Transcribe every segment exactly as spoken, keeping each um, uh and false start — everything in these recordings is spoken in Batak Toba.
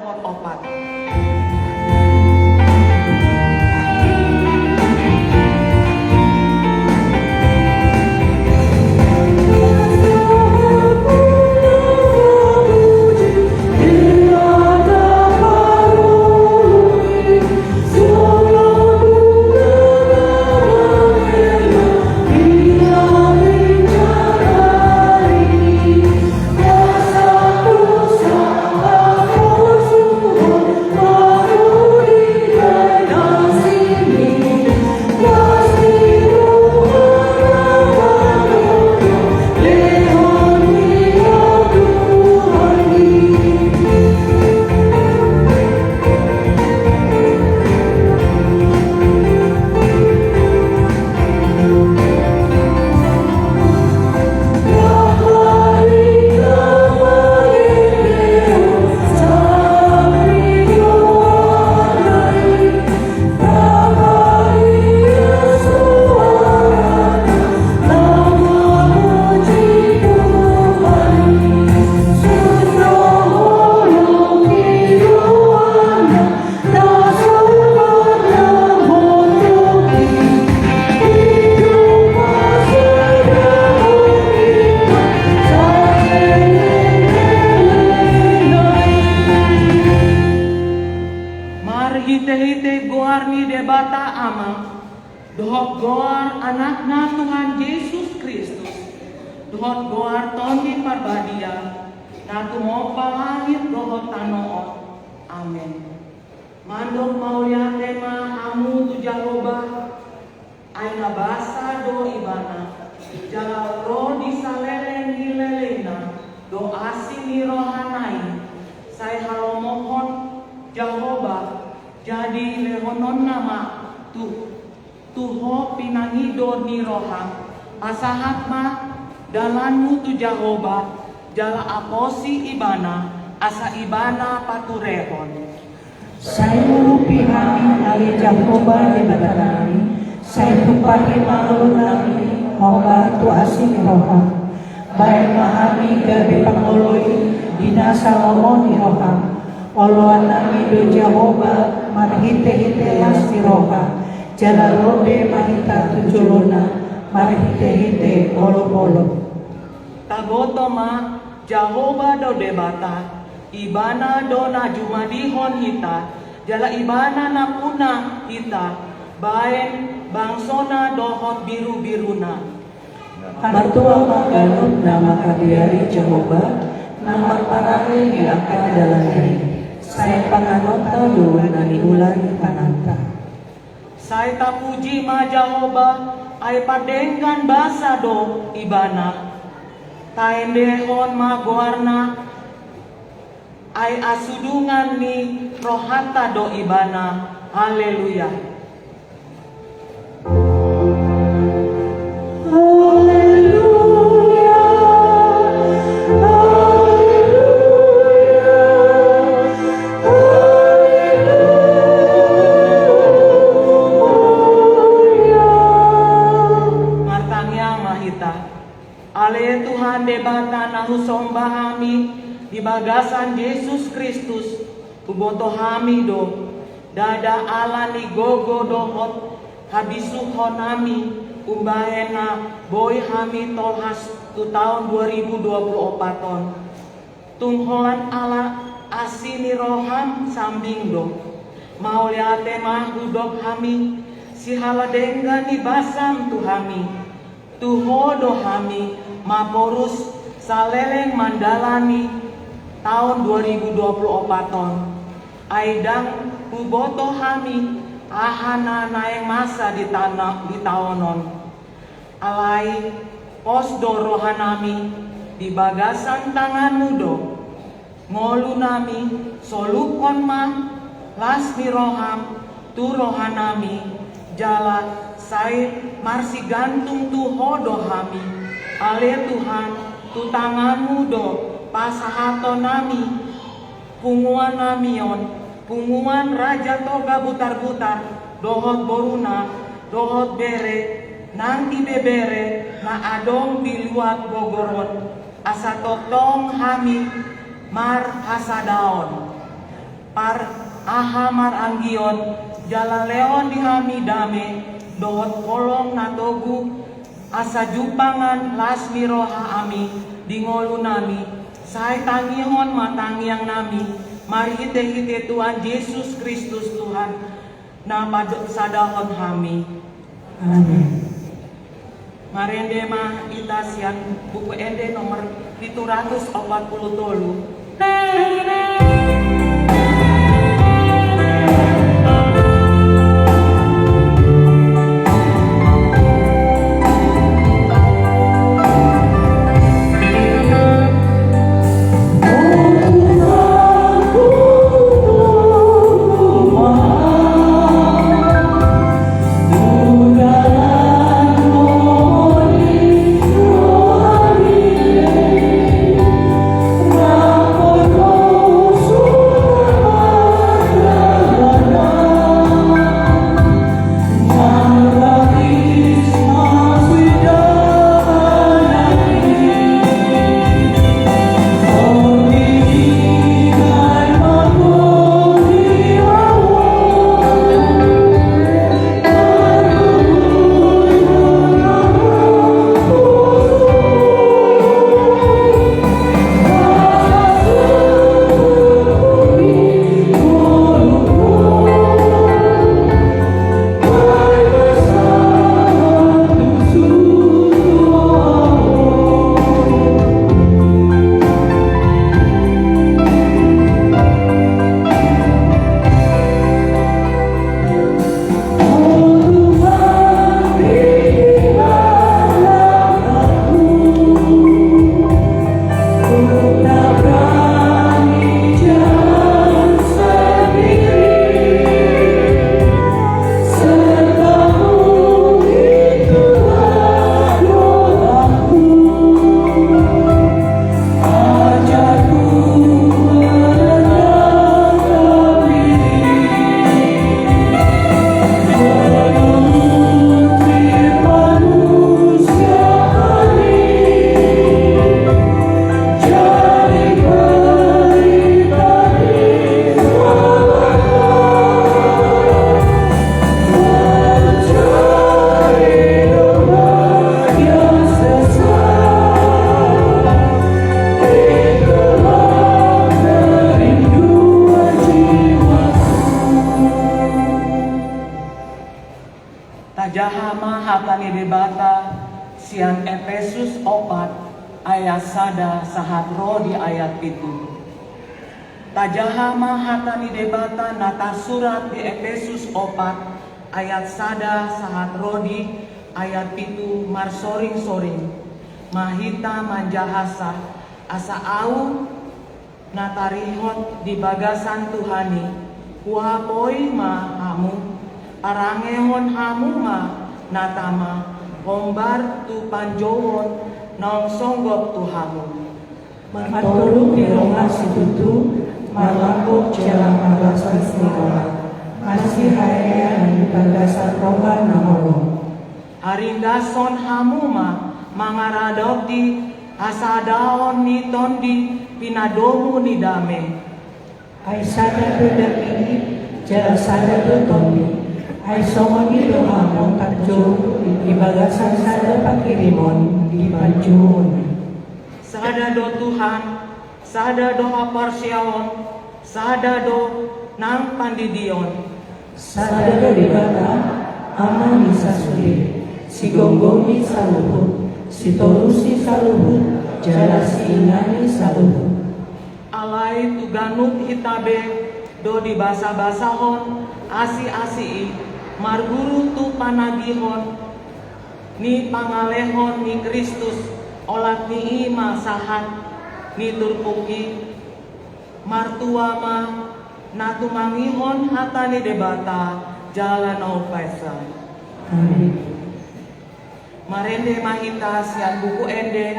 Opat. Marhitehite goar ni Debata Ama, dohot goar Anakna Tuhan Jesus Kristus, dohot goar Tondi Parbadia, na tumompa langit dohot tano on. Amen. Mandok mauliate ma hamu tu Jahowa, ai na basa do Ibana, jala ro di saleleng ni lelengna do asi ni rohana i. Sai halomohon Jahowa, jadi lehononna ma tu tu ho pinangido ni roham. Pasahat ma dalanmu tu Jahowa, jala aposi Ibana, asa Ibana paturehon. Sai urupi hami ale Jahowa Debatanami, sai tumpahi ma oloannami, hombar tu asi ni roham. Baen ma hami gabe pangoloi di nasa lomo ni roham. Oloannami do Jahowa marhitehite las ni roha, jala ro be ma hita tu jolona marhitehite olopolop. Taboto ma, Jahowa do Debata, Ibana do na jumadihon hita, jala Ibana nampuna hita baen bangsona dohot birubiruna. Martua ma ganup na mangkabiari Jahowa, na marparade di angka dalanna i. Sai panganonta do na niula ni tanganta. Sai tapuji ma Jahowa, ai pardenggan basa do Ibana. Taendehon ma goarna, ai asudungan ni rohanta do Ibana. Haleluya. Haleluya, haleluya, haleluya. Martangiang ma hita. Ale Tuhan Debata na husomba hami di bagasan Jesus Kristus, huboto hami do, ndada ala ni gogo dohot habisuhonnami umbahen na boi hami tolhas tu taon dua ribu dua puluh opat on. Tung holan ala asi ni roham sambing do. Mauliate ma hudok hami, sihala denggan ni basam tu hami. Tu ho do hami maporus saleleng mandalani taon dua ribu dua puluh opat on. Ai ndang huboto hami aha na naeng masa di tana-, di taon on. Alai pos do rohanami di bagasan tanganmu do. Ngolunami, solukhon ma las ni roham tu rohanami, jala sai marsigantung tu ho do hami. Ale Tuhan, tu tanganmu do pasahatonami punguannami on, punguan Raja Toga Butarbutar, dohot boruna, dohot bere, nang ibebere na adong di luat bogor on, asa tongtong hami marhasadaon. Aha maranggion, jala lehon di hami dame dohot holong na togu, asa jumpangan las ni roha hami di ngolu nami, sai tangihon ma tangiang nami marhite-hite Tuhan Jesus Kristus Tuhan na pasadahon hami. Amin. Marende ma hita sian Buku Ende nomor pitu ratus opat pulu tolu. Tajaha ma hata ni Debata sian Epesus opat ayat sada sahat ro di ayat pitu. Tajaha ma hata ni Debata na tarsurat di Epesus opat ayat sada sahat ro di ayat pitu marsoring-soring, ma hita manjahasa, asa ahu na tarihot di bagasan Tuhan i, huapoi ma hamu, parangehon hamu ma na tama, hombar tu panjouon naung songgop tu hamu. Mantorop di rongan situtu, marlambok jala marlas ni roha, masihaean di bagasan roha na holom. Haringgason hamu ma mangaradoti hasadaon ni tondi pinadomu ni dame. Ai sada do daging i, jala sada do tondi. Ai songon i do hamu parjou di bagasan sada pangkirimon di panjouon. Sada do Tuhan, sada do haporseaon, sada do nang pandidion. Sada do Debata, Ama ni sasude, sigomgomi saluhut, sitorusi saluhut, jala siingani saluhut. Alai tu ganup hita be do dibasabasahon asiasi i, marguru tu panagihon ni pangalehon ni Kristus, olat ni i ma sahat ni turpuk i. Martua ma na tumangihon hata ni Debata jala na umpasa i. Amin. Marende ma hita sian Buku Ende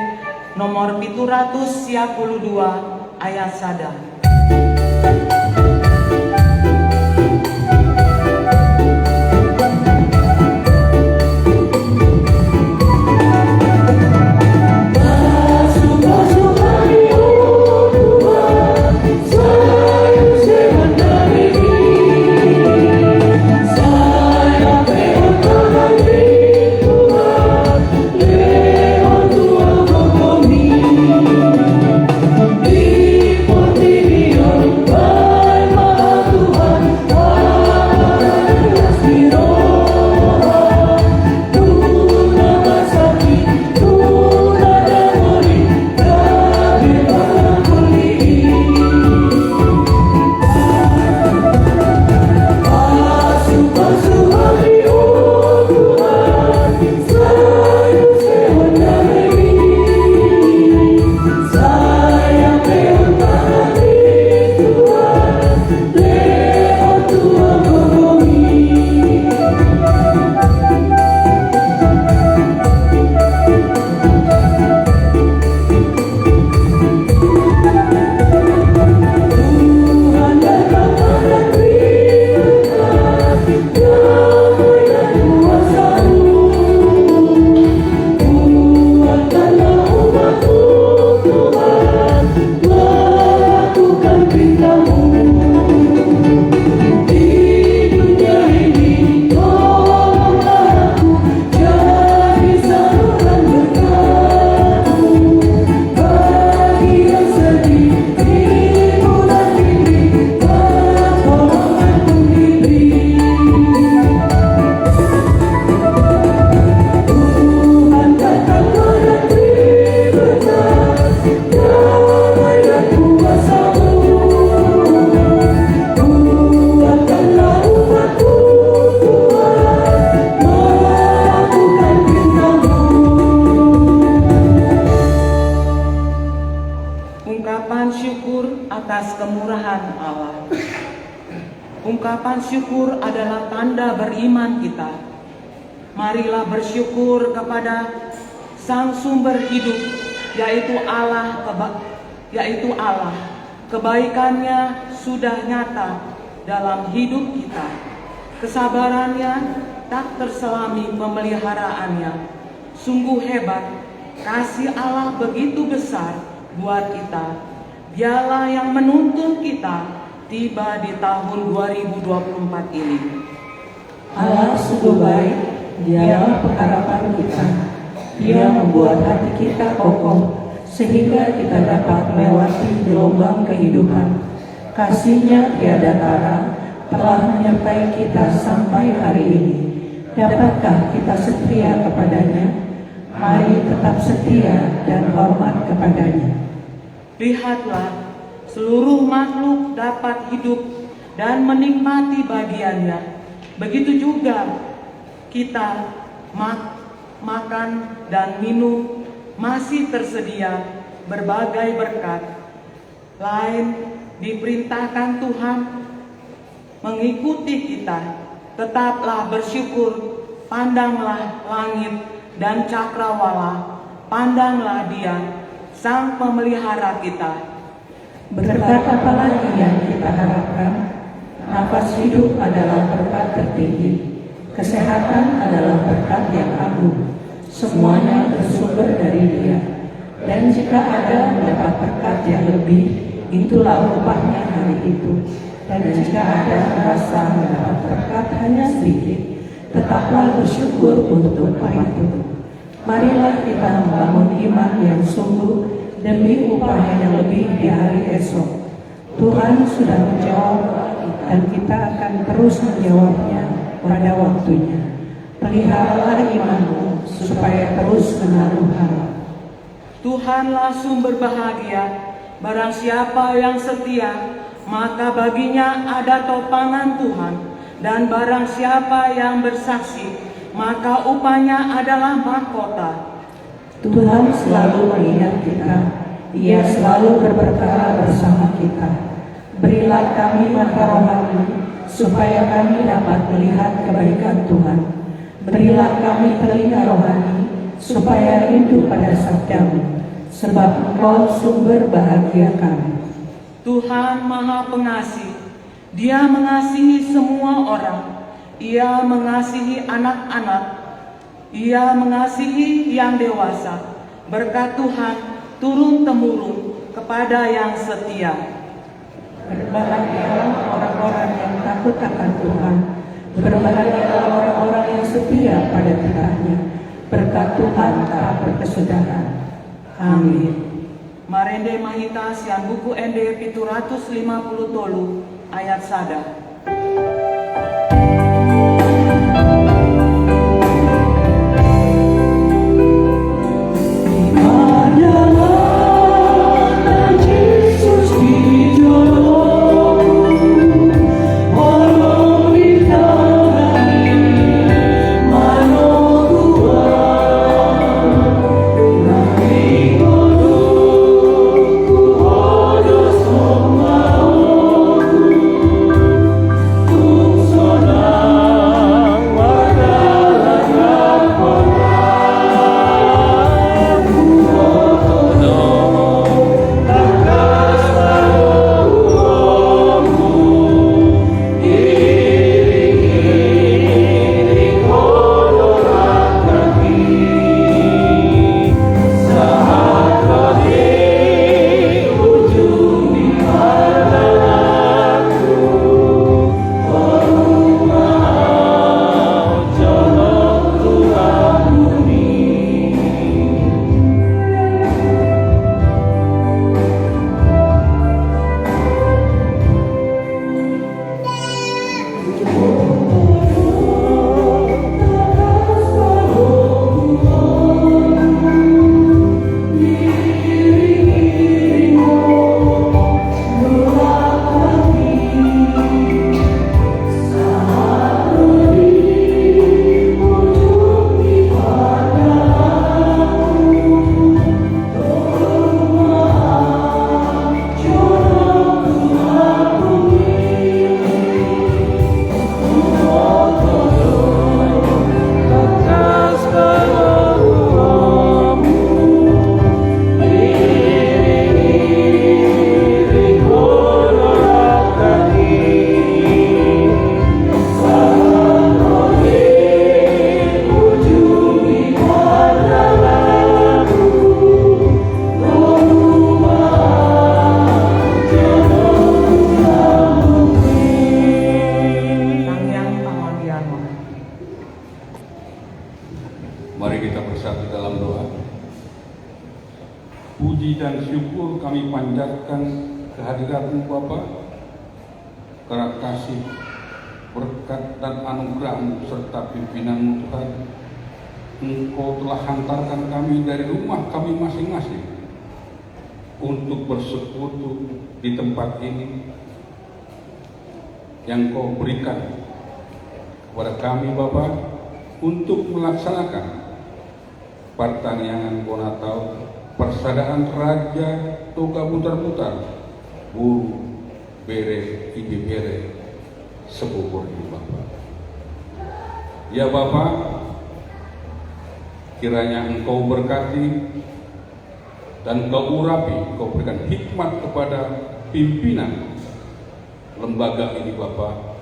nomor pitu ratus sia pulu dua ayat sada. Ungkapan syukur adalah tanda beriman kita. Marilah bersyukur kepada Sang Sumber Hidup, yaitu Allah keba-, yaitu Allah. Kebaikannya sudah nyata dalam hidup kita. Kesabarannya tak terselami pemeliharaannya. Sungguh hebat, kasih Allah begitu besar buat kita. Dialah yang menuntun kita tiba di tahun dua ribu dua puluh empat ini. Allah sungguh baik, Dialah pengharapan kita. Dia membuat hati kita kokoh, sehingga kita dapat melewati gelombang kehidupan. Kasih-Nya tiada tara telah menyertai kita sampai hari ini. Dapatkah kita setia kepada-Nya? Mari tetap setia dan hormat kepada-Nya. Lihatlah, seluruh makhluk dapat hidup dan menikmati bagiannya. Begitu juga kita mak-, makan dan minum, masih tersedia berbagai berkat lain diperintahkan Tuhan mengikuti kita. Tetaplah bersyukur, pandanglah langit dan cakrawala, pandanglah Dia, Sang Pemelihara kita. Berkat apa lagi yang kita harapkan? Nafas hidup adalah berkat tertinggi. Kesehatan adalah berkat yang agung. Semuanya bersumber dari Dia. Dan jika ada mendapat berkat yang lebih, itulah upahnya hari itu. Dan jika ada merasa mendapat berkat hanya sedikit, tetaplah bersyukur untuk upah itu. Marilah kita membangun iman yang sungguh demi upah yang lebih di hari esok. Tuhan sudah menjawab doa kita, dan kita akan terus menjawab-Nya pada waktunya. Peliharalah imanmu supaya terus menaruh harap. Tuhanlah sumber bahagia. Barang siapa yang setia, maka baginya ada topangan Tuhan. Dan barang siapa yang bersaksi, maka upahnya adalah mahkota. Tuhan selalu mengingat kita. Ia selalu berperkara bersama kita. Berilah kami mata rohani, supaya kami dapat melihat kebaikan Tuhan. Berilah kami telinga rohani, supaya rindu pada sabda-Mu, sebab Engkau sumber bahagia kami. Tuhan Maha Pengasih. Dia mengasihi semua orang. Ia mengasihi anak-anak. Ia mengasihi yang dewasa. Berkat Tuhan turun-temurun kepada yang setia. Berbahagialah orang-orang yang takut akan Tuhan. Berbahagialah orang-orang yang setia pada titahnya. Berkat Tuhan tak berkesudahan. Amin. Marende ma hita sian Buku Ende pitu ratus lima puluh tolu, ayat sada. dan syukur kami panjatkan kehadirat-Mu, Bapa. Karena kasih, berkat, dan anugerah-Mu serta pimpinan-Mu, Tuhan, Engkau telah hantarkan kami dari rumah kami masing-masing untuk bersekutu di tempat ini yang Kau berikan kepada kami, Bapa, untuk melaksanakan partangiangan bona taon parsadaan Raja Toga Butarbutar, boru, bere, ibebere, sebobor i, Bapa. Ya Bapa, kiranya Engkau berkati dan Kau urapi, Kau berikan hikmat kepada pimpinan lembaga ini, Bapa,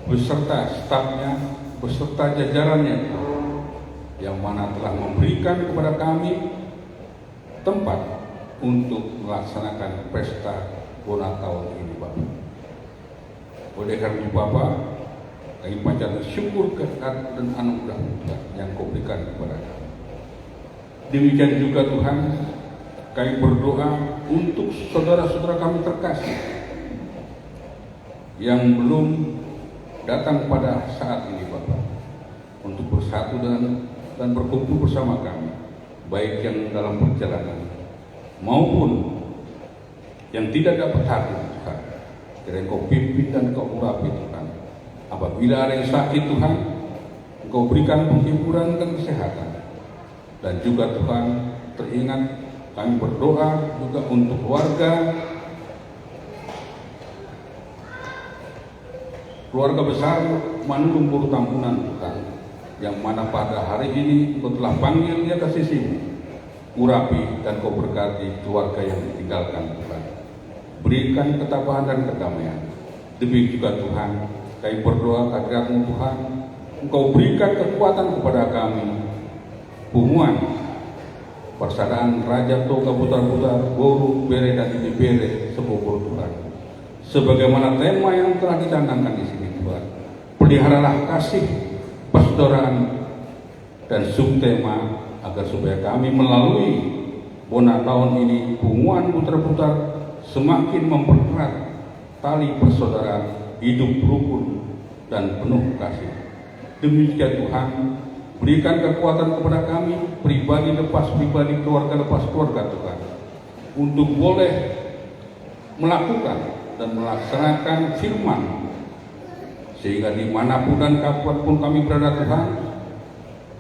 beserta stafnya, beserta jajarannya, yang mana telah memberikan kepada kami tempat untuk melaksanakan pesta bona taon ini, Bapa. Oleh karena itu, Bapa, kami panjatkan syukur, kehendak, dan anugerah yang Kau berikan kepada kami. Demikian juga, Tuhan, kami berdoa untuk saudara-saudara kami terkasih yang belum datang pada saat ini, Bapa, untuk bersatu dan, dan berkumpul bersama kami, baik yang dalam perjalanan maupun yang tidak dapat hadir, Tuhan. Kiranya Kau pimpin dan Kau urapi, Tuhan. Apabila ada yang sakit, Tuhan, Engkau berikan penghiburan dan kesehatan. Dan juga, Tuhan, teringat kami berdoa juga untuk keluarga, keluarga besar Manurung boru Tambunan, Tuhan, yang mana pada hari ini Engkau telah panggil dia ke sisi-Mu. Urapi dan Kau berkati keluarga yang ditinggalkan, Tuhan. Berikan ketabahan dan kedamaian. Demikian juga, Tuhan, kami berdoa kehadirat-Mu, Tuhan, Engkau berikan kekuatan kepada kami, punguan parsadaan Raja Toga Butarbutar, boru, bere, dan ibebere sebobor, Tuhan. Sebagaimana tema yang telah dicanangkan di sini, Tuhan, peliharalah kasih persaudaraan dan subtema agar supaya kami melalui bona taon ini, punguan Butarbutar, semakin mempererat tali persaudaraan, hidup rukun dan penuh kasih. Demikian, Tuhan, berikan kekuatan kepada kami, pribadi lepas pribadi, keluarga lepas keluarga, Tuhan, untuk boleh melakukan dan melaksanakan firman, sehingga dimanapun dan kapanpun kami berada, Tuhan,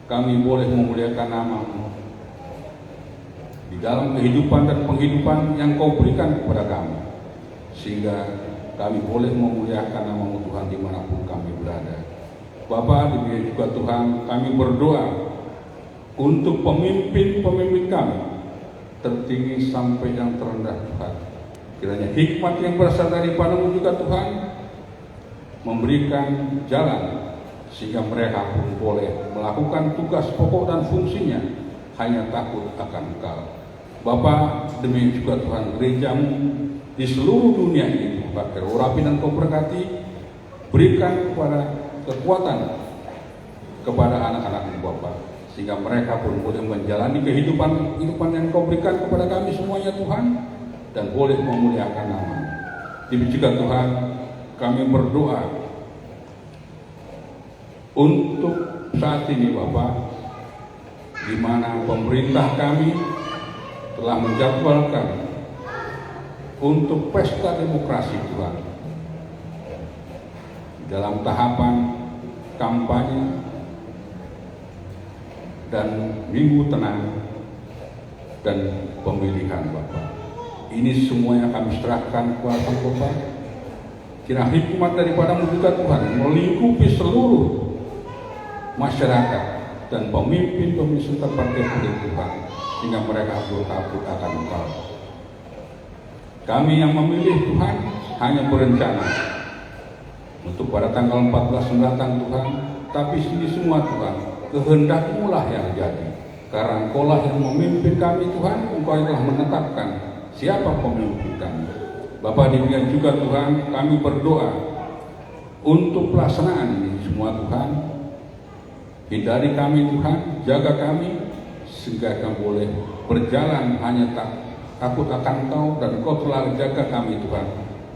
kami boleh memuliakan nama-Mu di dalam kehidupan dan penghidupan yang Kau berikan kepada kami, sehingga kami boleh memuliakan nama-Mu, Tuhan, dimanapun kami berada. Bapa, demikian juga, Tuhan, kami berdoa untuk pemimpin-pemimpin kami, tertinggi sampai yang terendah, Tuhan. Kiranya hikmat yang berasal daripada-Mu juga, Tuhan, memberikan jalan sehingga mereka pun boleh melakukan tugas pokok dan fungsinya hanya takut akan Engkau. Bapa, demikian juga, Tuhan, gereja-Mu di seluruh dunia ini, Tuhan, Kau urapi dan Kau berkati, berikan kepada kekuatan kepada anak-anak-Mu, Bapa, sehingga mereka pun boleh menjalani kehidupan, kehidupan yang Kau berikan kepada kami semuanya, Tuhan, dan boleh memuliakan nama-Mu. Demikian juga, Tuhan, kami berdoa untuk saat ini, Bapa, di mana pemerintah kami telah menjadwalkan untuk pesta demokrasi, Tuhan, dalam tahapan kampanye dan minggu tenang dan pemilihan, Bapa. Ini semuanya kami serahkan kepada Bapa. Kiranya hikmat daripada-Mu juga, Tuhan, melingkupi seluruh masyarakat dan pemimpin-pemimpin serta partai politik, Tuhan, sehingga mereka takut akan Engkau. Kami yang memilih, Tuhan, hanya berencana untuk pada tanggal empat belas mendatang, Tuhan, tapi ini semua, Tuhan, kehendak-Mu lah yang jadi. Karena Engkau lah yang memimpin kami, Tuhan, Engkau yang telah menetapkan siapa pemimpin kami. Bapa, demikian juga, Tuhan, kami berdoa untuk pelaksanaan ini semua, Tuhan. Hindari kami, Tuhan, jaga kami, sehingga kami boleh berjalan hanya tak takut akan Engkau, dan Engkau telah jaga kami, Tuhan,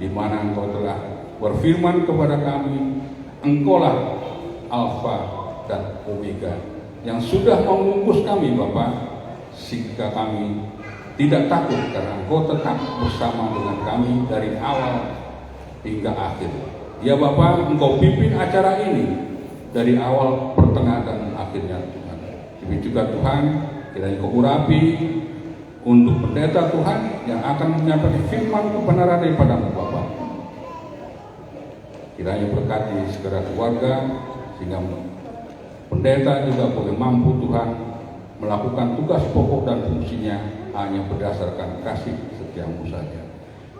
di mana Engkau telah berfirman kepada kami, Engkaulah Alfa dan Omega, yang sudah membungkus kami, Bapa, sehingga kami tidak takut karena Engkau tetap bersama dengan kami dari awal hingga akhir. Ya Bapa, Engkau pimpin acara ini dari awal, pertengahan, dan akhirnya, Tuhan. Demikian juga, Tuhan, kiranya Engkau urapi untuk pendeta, Tuhan, yang akan menyampaikan firman kebenaran daripada-Mu, Bapa. Kiranya berkati segala keluarga, sehingga pendeta juga boleh mampu, Tuhan, melakukan tugas pokok dan fungsinya hanya berdasarkan kasih setia-Mu saja.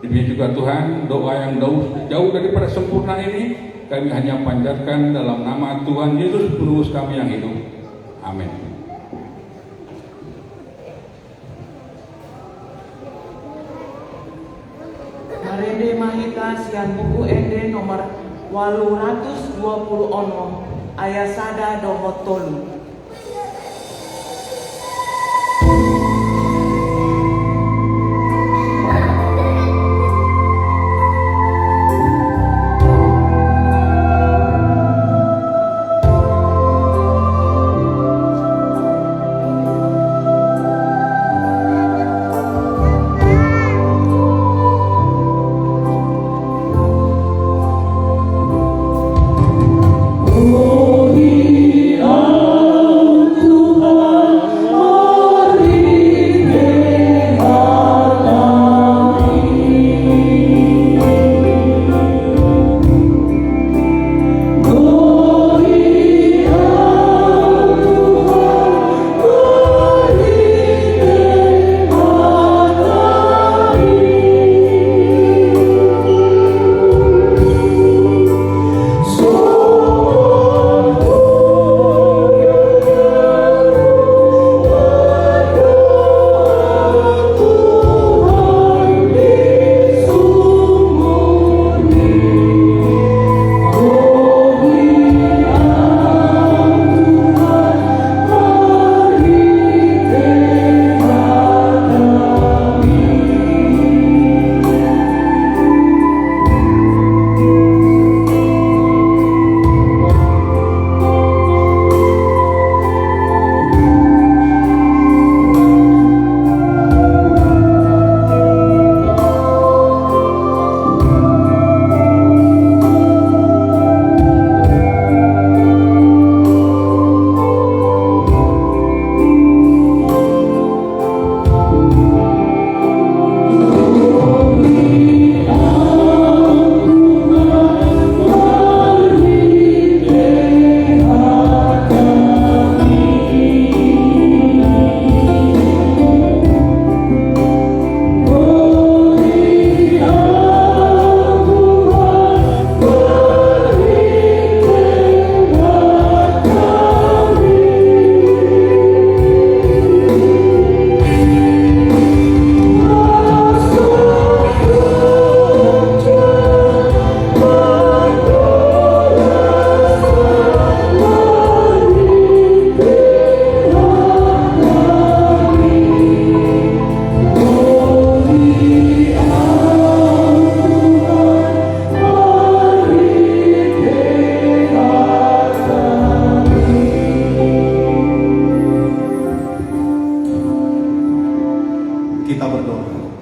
Demikian juga, Tuhan, doa yang jauh, jauh daripada sempurna ini kami hanya panjatkan dalam nama Tuhan Yesus, Penebus kami yang hidup. Amin. Marende ma hita sian Buku Ende nomor ualu ratus dua pulu onom, ayat sada dohot tolu. Kita berdoa.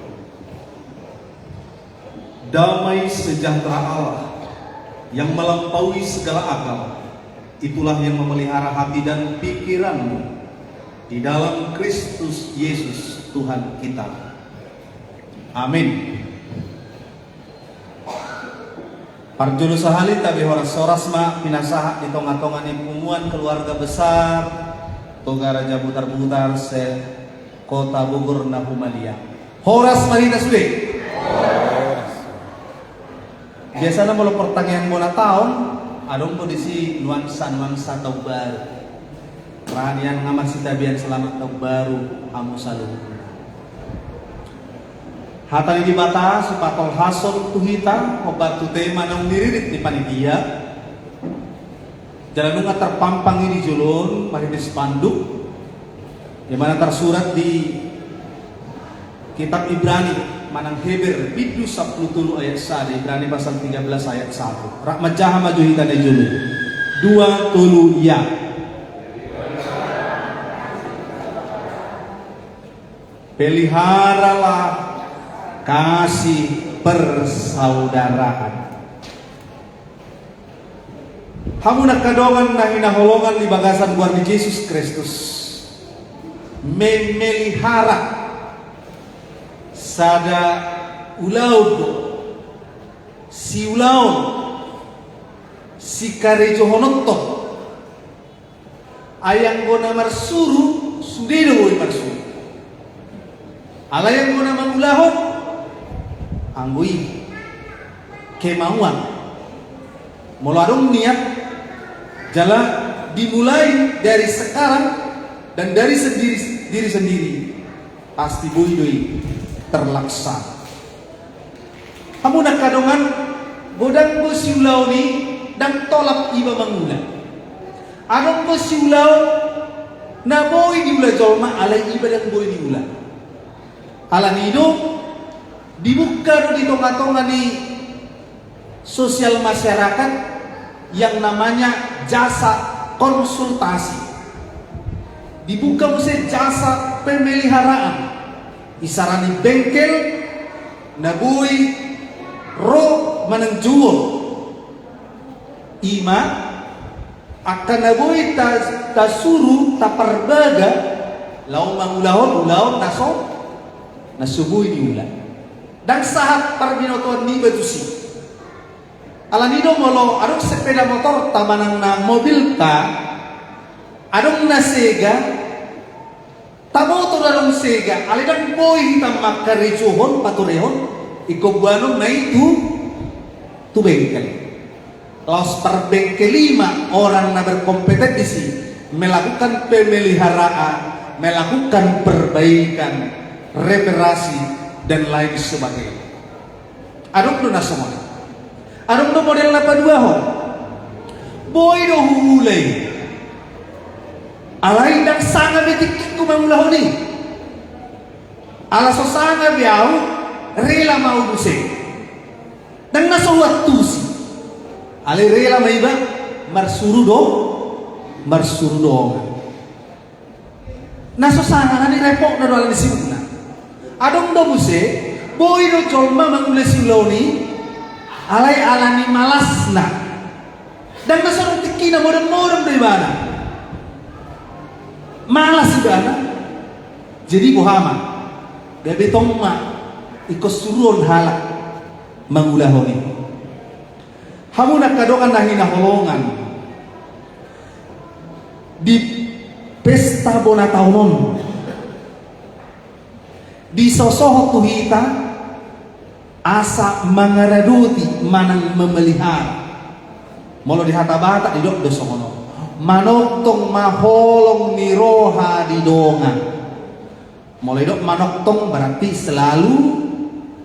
Damai sejahtera Allah yang melampaui segala akal, itulah yang memelihara hati dan pikiranmu di dalam Kristus Yesus Tuhan kita. Amin. Parjolo sahali tabe horas-horas ma pinasahat di tonga-tonga ni punguan keluarga besar Toga Raja Butar-butar se-Kota Bogor na humaliang. Horas ma hita sude. Biasana molo pertengahan bona taon, adong do disi nuansa-nuansa taon baru. Ra nian nga marsitabean selamat taon baru hamu saluhutna. Hata ni Debata sipatolhashon tu hita hombar tu tema naung niririt ni panitia. Jala nunga tarpampang i di jolo on marhite spanduk, di mana tarsurat di Kitab Ibrani manang Heber, bindu sampulu tolu ayat sada, Ibrani pasal tiga belas ayat satu. Rap manjaha ma jo hita na i jolo. Dua, tolu, ya. Peliharalah kasih persaudaraan. Hamu angka dongan na hinaholongan di bagasan goar ni Jesus Kristus, memelihara sada ulaon do, siulaon, sikarejohononton. Ai anggo na marsuru, sude do boi marsuru. Alai anggo na mangulahon, anggo i kemauan. Molo adong niat, jala dimulai dari sekarang dan dari sendiri, diri sendiri, pasti boi do i terlaksana. Hamu angka dongan, godang do siulaon i, ndang tolap iba mangula. Adong do siulaon na boi diula jolma, alai iba ndang boi diula. Alani i do dibuka do di tonga-tonga ni sosial masyarakat yang namanya jasa konsultasi. Dibuka muse jasa pemeliharaan. Isarani bengkel na boi ro manang jouon. Ima angka na boi ta-, tasuru, taparbaga laho mangulahon ulaon na so, na so boi diula. Ndang sahat parbinotoan niba tusi. Alani do molo adong sepeda motorta manang na mobilta, adong na sega, taboto do adong sega, alai ndang boi hita mangkarejohon, paturehon, ingkon boanon ma i tu, tu bengkel. Laos parbengkel i ma orang na berkompetensi melakukan pemeliharaan, melakukan perbaikan, reparasi, dan lain sebagainya. Adong do na songon i. Adong do model na paduahon. Boi do huula i. Alai ndang sanga be tingkingku mangulahon i. Ala so sanga be ahu, rela ma ahu muse. Ndang na so huantusi. Alai rela ma iba marsuru do, marsuru dongan. Na so sanga na nirepotna do alani sibukna. Adong do muse, boi do jolma mangula siulaon i, alai alani malasna. Ndang na so adong tingkina, modom-modom do ibana. Malas ibana. Jadi boha ma? Gabe tong ma ingkon suruon halak mangulahon i. Hamu angka dongan na hinaholongan, di pesta bona taon on, disosohon tu hita asa mangaradoti manang memelihara. Molo di hata Batak didok do songon on: Manongtong ma holong ni roha di dongan. Molo didok manongtong berarti selalu,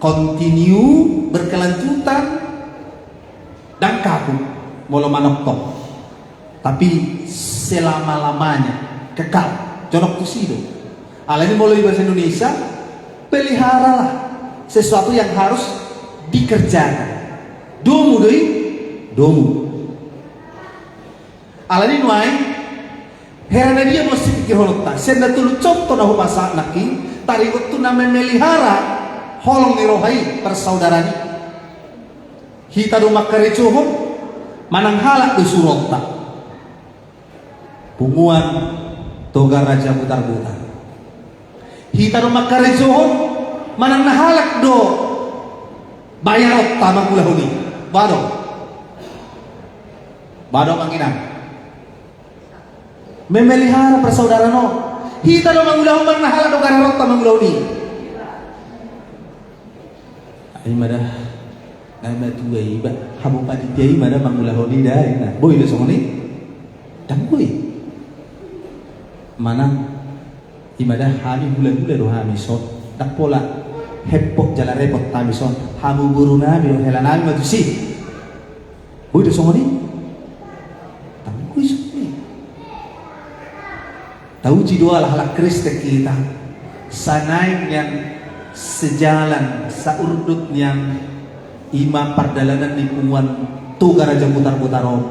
continue, berkelanjutan, ndang kaku molo manongtong. Tapi selama-lamanya, kekal. Jonok tusi do. Alani molo di bahasa Indonesia, peliharalah sesuatu yang harus dikerjakan. Domu do i, domu. Alani nuaeng, hera na dia ma sipikirhononta, sian na tolu contoh na hupasahat nangkin, taringot tu na memelihara holong ni roha i, persaudaraan i. Hita do mangkarejohon, manang halak do suruonta? Punguan Toga Raja Butarbutar. Hita do mangkarejohon, manang na halak do bayaronta mangulahon i? Boha do? Boha do, amang inang? Memelihara persaudaraan on. Hita do mangulahon, manang na halak do bayaronta mangulahon i? Ai ma da, ai ma tutu iba, hamu panitia i ma da mangulahon i da, inna. Boi do songon i? Ndang boi. Manang, i ma da, hami hula-hula do hami son. Ndang pola hepok jala repot hami son. Hamu boru nami do, hela nami ma tusi. Boi do songon i? Ndang boi songon i. Tauji do ala halak Kristen hita, sanaeng nian Sejalan, saurdut nian, i ma pardalanan ni punguan Toga Raja Butarbutar on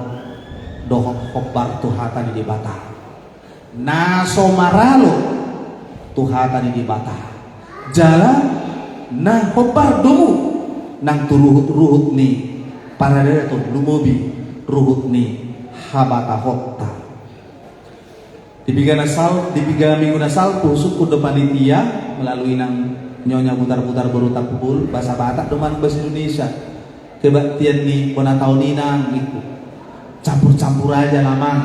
dohot hombar tu hata ni Debata. Na so maralo tu hata ni Debata, jala na hombar domu nang tu ruhutruhut ni paradaton, lumobi ruhut ni habatahonta. Di piga na sal-, di piga minggu na salpu, sungkun do panitia melalui nang Nyonya Butarbutar boru Tambun, bahasa Batak do manang bahasa Indonesia. Kebaktian ni bona taon i nang, gitu. Campur-campur aja lah, Mang.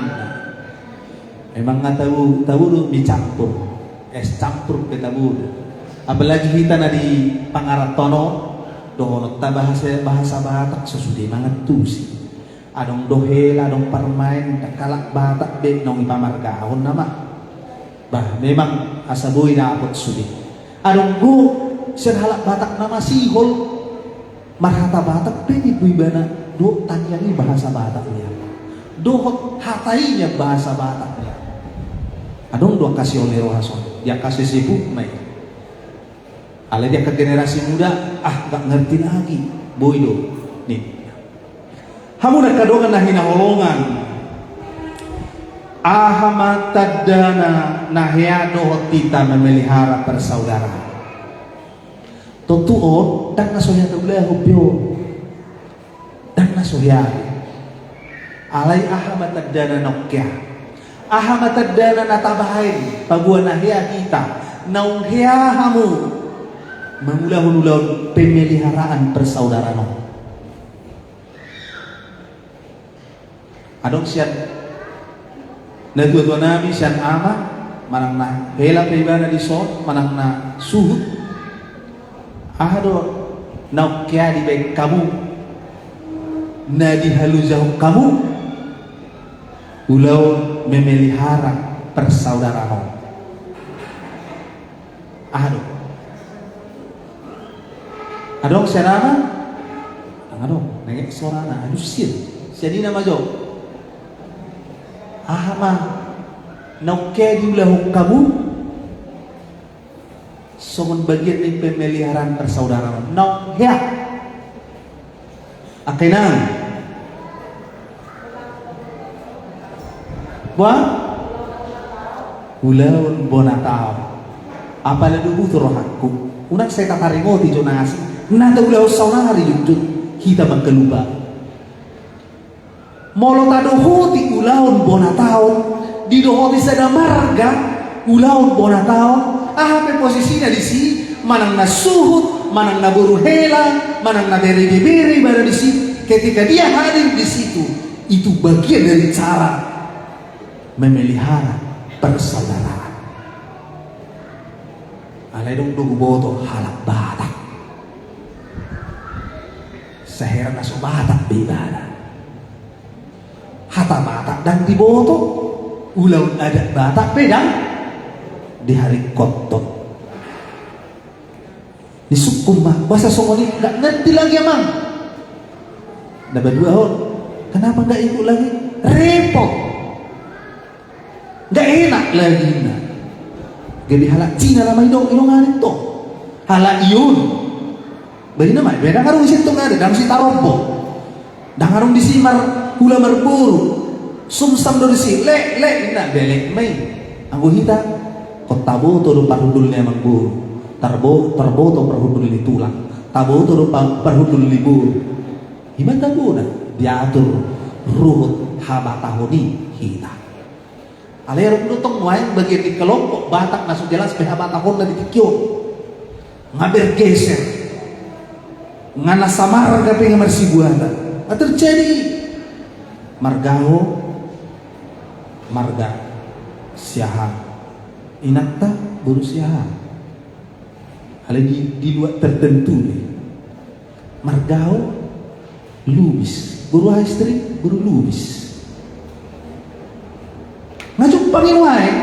Memang nga tabo, tabo do mie campur. Es campur pe tabo do. Apalagi hita na di pangarantoan on, dohononta bahasa, bahasa Batak so sude mangantusi. Adong do hela, adong parmaen, ndang halak Batak be naung dipamargahon nama. Bah, memang asa boi dapot sude. Adong do sian halak Batak na masihol marhata Batak pe, ninna do ibana, dohot tangiang i bahasa Batak nian, dohot hata i nian bahasa Batak nian. Adong do angka sihol ni roha songon i, di angka sisiput ma i. Alai di angka generasi muda, ah, nggak ngerti lagi. Boi do, ninna. Hamu angka dongan na hinaholongan, aha ma tandana na hea dohot hita memelihara persaudaraan? Tontu on, ndang na so hea taulahon be on. Ndang na so hea. Alai aha ma tandana naung hea? Aha ma tandana na tabaen paboa na hea hita, naung hea hamu mangulahon ulaon pemeliharaan persaudaraan on? Adong sian natuatua nami, sian ama, manang na hela pe ibana dison, manang na suhut. Aha do naung hea dibaen hamu, na dihalojahon hamu ulaon memelihara persaudaraan on? Aha do? Adong sian ama? Ndang adong, nengek sorana, aduh, sian, sian ina ma jo. Aha ma naung hea diulahon hamu songon bagian ni pemeliharaan persaudaraan on? Naung hea. Angka inang. Boha? Ulaon bona taon. Apala do butuh rohangku. Unang sai tataringoti jo na asing. Na taulahon saonari jujur. Hita mangkalupa. Molo tadohoti ulaon bona taon, didohoti sada marga ulaon bona taon, aha pe posisina disi, manang na suhut, manang na boru hela, manang na bere ibebere ibana disi, ketika dia hadir di situ, itu bagian dari cara memelihara persaudaraan. Alai dung do huboto halak Batak, sahera na so Batak be ibana. Hata Batak ndang diboto, ulaon adat Batak pe ndang diharingkothon. Disungkun ma, boasa songon i, nggak ngerti lagi, Amang. Na paduahon, kenapa nggak ikut lagi? Repot. Nggak enak lagi, na. Gabe halak Cina nama i do, i do ngaran to. Halak i on. Barina ma, ndang adong disi tong, ndang disi tarombo. Ndang adong disi marhula marboru. Sumsam do disi, lek, lek, na, belek ma i. Anggo hita, ingkon taboto do parhundul ni amangboru. Tarbo-, tarboto parhundul ni tulang. Taboto do pa-, parhundul ni boru. I ma tabona, diatur ruhut habatahon i hita. Alai adong do tong nuaeng bagian ni kelompok Batak na so jelas pe habatahonna di tingki on. Nga bergeser. Nga na samarga pe nga marsibuatan. Nga terjadi. Marga ho, marga Siahaan. Inanta boru Siahaan. Alai di, di luat tertentu do i. Marga ho Lubis. Boru aha istri? Boru Lubis. Nga jumpang i nuaeng.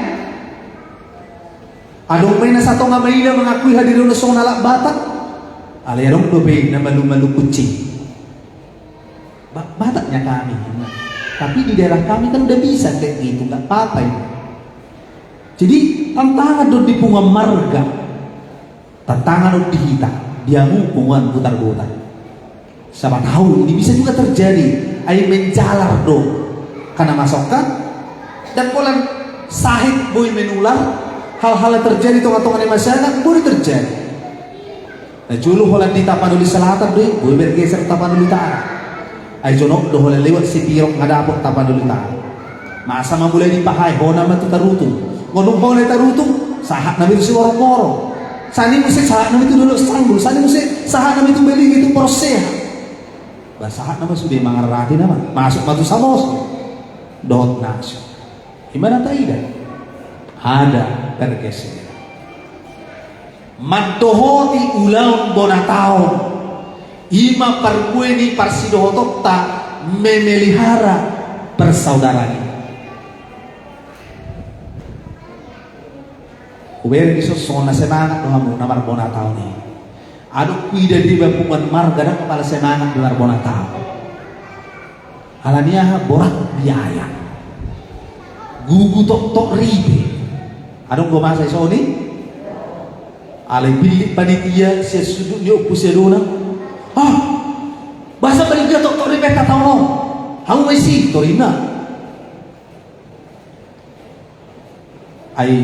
Adong ma i na satonga maila mengakui hadirionna songon halak Batak. Alai adong dope i na malu-malu kucing. Ba-, Bataknya kami. Tapi di daerah kami kan udah bisa kayak gitu, nggak apa-apa ini. Jadi tantangan do di punguan marga. Tantangan on di hita, di hamu punguan Butarbutar. Siapa tahu ini bisa juga terjadi. Ai menjalar do. Karena masokkan dan polan sahit boi menular, hal-hal yang terjadi tonga-tonga ni masyarakat boi terjadi. Na jolo holan di Tapanuli Selatan do i, boi bergeser Tapanuli Utara. Ai jonok do holan lewat Sitirok nga dapot Tapanuli Utara. Masa ma mulai di Pahai, hona ma tu Tarutung. Nga dung hona i Tarutung, sahat nama i tu Siborongborong. Sani muse sahat nama i tu Dolok Sanggul, sani muse sahat nama i tu Belige tu Porsea. Ba sahat nama sude mangarrati nama, masuk ma tu Samosir. Dohot nasuk. Ima na taida. Ada pergeseran. Mandohoti ulaon bona taon. Ima parbue ni parsidohotonta memelihara persaudaraan i. Hubereng dison songon na semangat do hamu na marbona taon i. Adong huida deba punguan marga ndang pala semangat do marbona taon. Alani aha? Borat biaya. Gugu toktok ripe. Adong do masa i songon i? Alai pillit panitia sian sundut ni ompu sian donang. Ah, boasa balga toktok ripenta taon on? Hamu ma isi torinna. Ai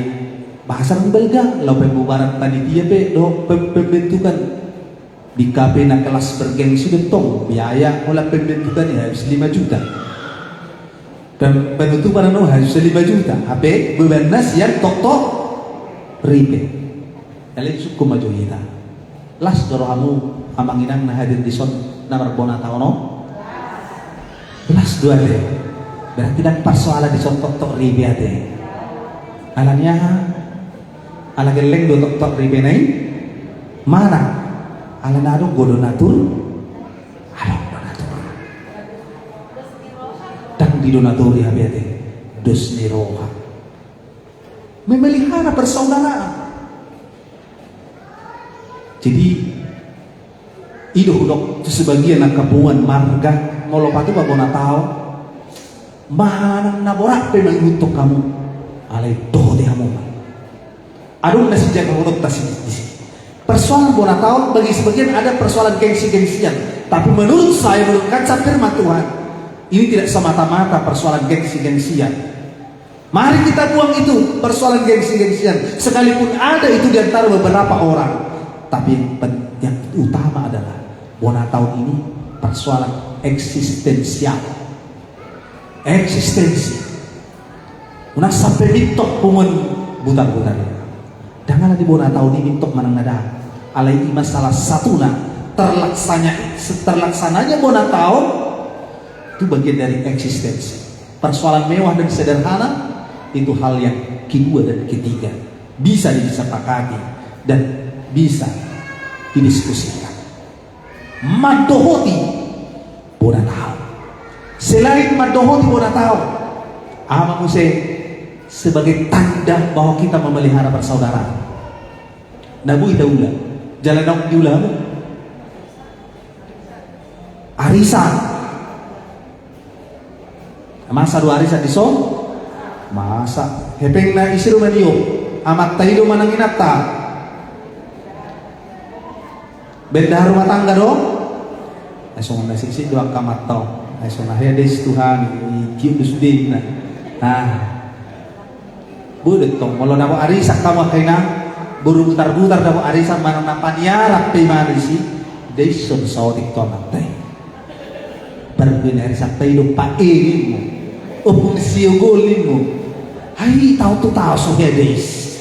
boasa ndang balga, laho pembubaran panitia pe dohot pem-, pembentukan. Di kafe na kelas bergengsi do tong, biaya holan pembentukan i habis lima juta. Pem-, penutupan anu habis lima juta. Hape bebanna sian toktok ripe. Alai sungkun ma jo hita. Las do rohamu amang inang na hadir dison na marbona taon on? Las do ate. Berarti ndang parsoalan dison toktok ripe ate. Alani aha? Ala gelleng do toktok ripena i? Manang ala na adong do donatur? Adong donatur. Ndang didonatori hape ate. Dos ni roha. Memelihara persaudaraan. Jadi, i do hudok tu sebagian angka punguan marga, molo patupa bona taon, manang na borat pe mangihuthon hamu, alai dohoti hamu ma. Adong na sijagahononta si, disi. Persoalan bona taon bagi sebagian ada persoalan gengsi-gengsian. Tapi menurut saya, menurut kaca firman Tuhan, ini tidak semata-mata persoalan gengsi-gengsian. Mari kita buang itu persoalan gengsi-gengsian. Sekalipun ada itu di antara beberapa orang. Tapi yang pen-, yang utama adalah bona taon ini persoalan eksistensial. Eksistensi. Unang sampe mintok punguan Butarbutar i. Ndang ala ni bona taon i mintok manang na dang. Alai ima salah satuna terlaksanya, terlaksananya bona taon itu bagian dari eksistensi. Persoalan mewah dan sederhana itu hal yang kedua dan ketiga bisa disepakati dan bisa didiskusikan. Mandohoti bona taon. Selain mandohoti bona taon, aha ma muse sebagai tanda bahwa kita memelihara persaudaraan? Na boi taula. Jala naung diula hamu? Arisan. Masa do arisan dison? Masa. Hepengna ise do maniop? Amanta i do manang inanta? Bendahara rumah tangga do? Ai songon na siksik do angka amanta on. Ai songon na hea dais tu hami, i giot do sude inna. Nah. Boi do tong, molo dapot arisan hamu angka inang, boru Butarbutar dapot arisan manang na paniaran pe ima disi, daison saotik tu amanta i. Parbue ni arisanta i do pae nimmu. Ompung siogol nimmu. Ai taon tu taon so hea dais.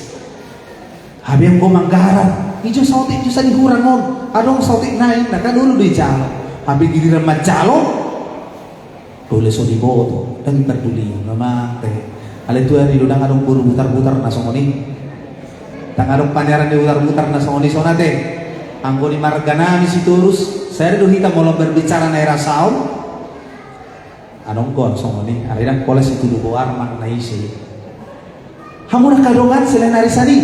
Hape anggo manggarar, i jo saotik jo sadi hurang on. Adong saotik nai, na kan olo do ijalo. Hape giliran manjalo, Dole so diboto, ndang i parduli, memang te. Alai tu ari do ndang adong boru Butarbutar na songon i. Ndang adong paniaran ni Butarbutar na songon i, songon i ate. Anggo di marga nami Sitorus, sada do hita molo berbicara na i rasaon. Adong do songon i, alai ndang pola situdu boar manang na ise. Hamu na angka dongan selain arisan i.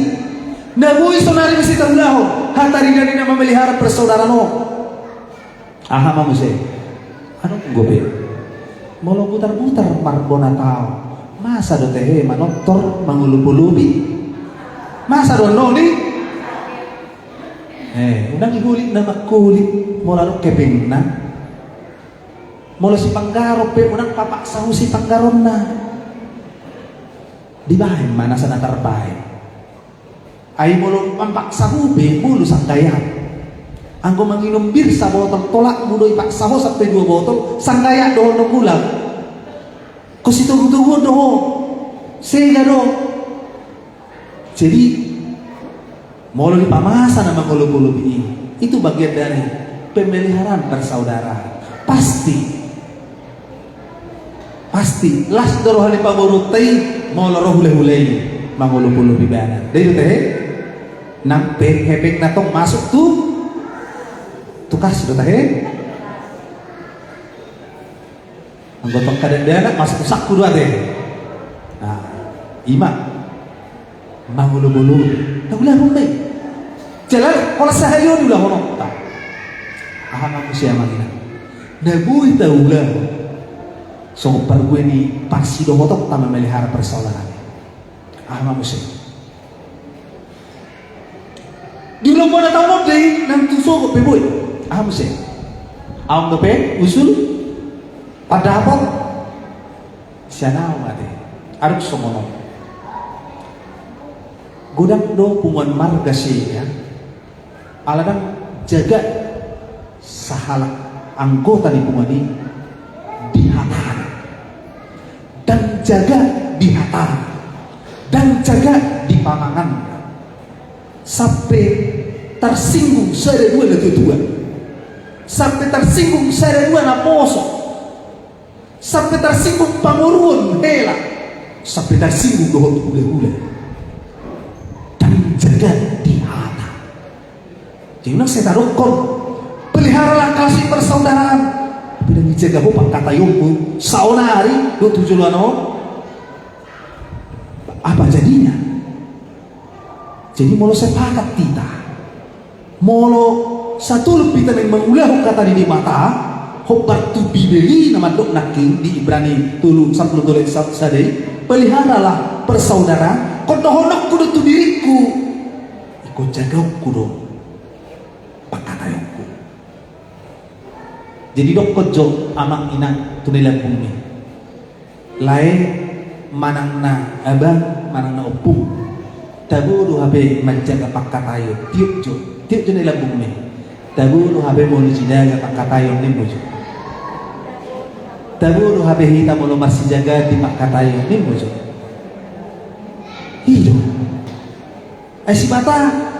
Na boi sonari muse taulahon, hata ni na memelihara persaudaraan on. Aha ma muse? Adong do be. Molo Butarbutar marbona taon, masa do tehe manortor mangolopolopi? Masa do annon i? Eh, unang ihulit na mangkulit molo adong hepengna. Molo sipanggaron pe unang papaksa ho sipanggaronna. Dibaen ma nasa na tarbaen. Ai molo mampaksa ho be, molo sanggayan. Anggo manginum bir sabotol, tolapmu do ipaksa ho sampe dua botol, sanggayan dohononmu, ulang. Ho sitogutoguon do ho. Sega do. Jadi molo dipamasa na mangolopolopi i, itu bagian dari pemeliharaan persaudaraan. Pasti. Pasti las do roha ni pamoruonta i molo ro hulahula i mangolopolopi ibana. Dai do tahe? Nang pe hepengna tong masuk tu, tu kas do tahe? Anggo tong kadang dakdanak masuk tu sangku do ate. Nah, i ma. Mangolopolopi. Taulahon ma i. Jelas, holan sahali on diulahononta. Aha ma muse, amang inang, na boi taulahon songon parbue ni parsidohotonta memelihara persaudaraan? Aha ma muse? Di ulaon bona taon on do i, nang tu sogot pe boi. Aha muse? Aung dope usul pandapot. Sian ahu ma ate, adong songon on. Godang do punguan marga sega, ala ndang jaga sahalak anggota ni punguan i di hatana. Ndang jaga di hatana. Ndang jaga di pamanganna. Sampe tarsinggung sada dua natuatua. Sampe tarsinggung sada dua naposo. Sampe tarsinggung pamoruon hela, sampe tarsinggung dohot hulahula. Ndang jaga di hata. Jadi unang sai tadokkon, peliharalah kasih persaudaraan, tapi ndang dijaga ho pangkataionmu saonari dohot tu joloan on. Apa jadinya? Jadi molo sepakat hita, molo satolop hita naeng mangulahon hata ni Debata, hombar tu Bibel i na mandok nangkin di Ibrani tolu sampulu tolu ayat sa-, sada i, peliharalah persaudaraan, ingkon dohononku do tu diringku, ingkon jagaonku do pangkataionku. Jadi dokkon jo amang inang tu na i lambungmi. Lae manang na abang manang na ompung, tabo do hape manjaga pangkataion, tiop jo, tiop jo na i lambungmi. Tabo do hape molo sijaga pangkataion, ninmu jo. Tabo do hape hita molo marsijagaan di pangkataion, ninmu jo. I do. Ai sipata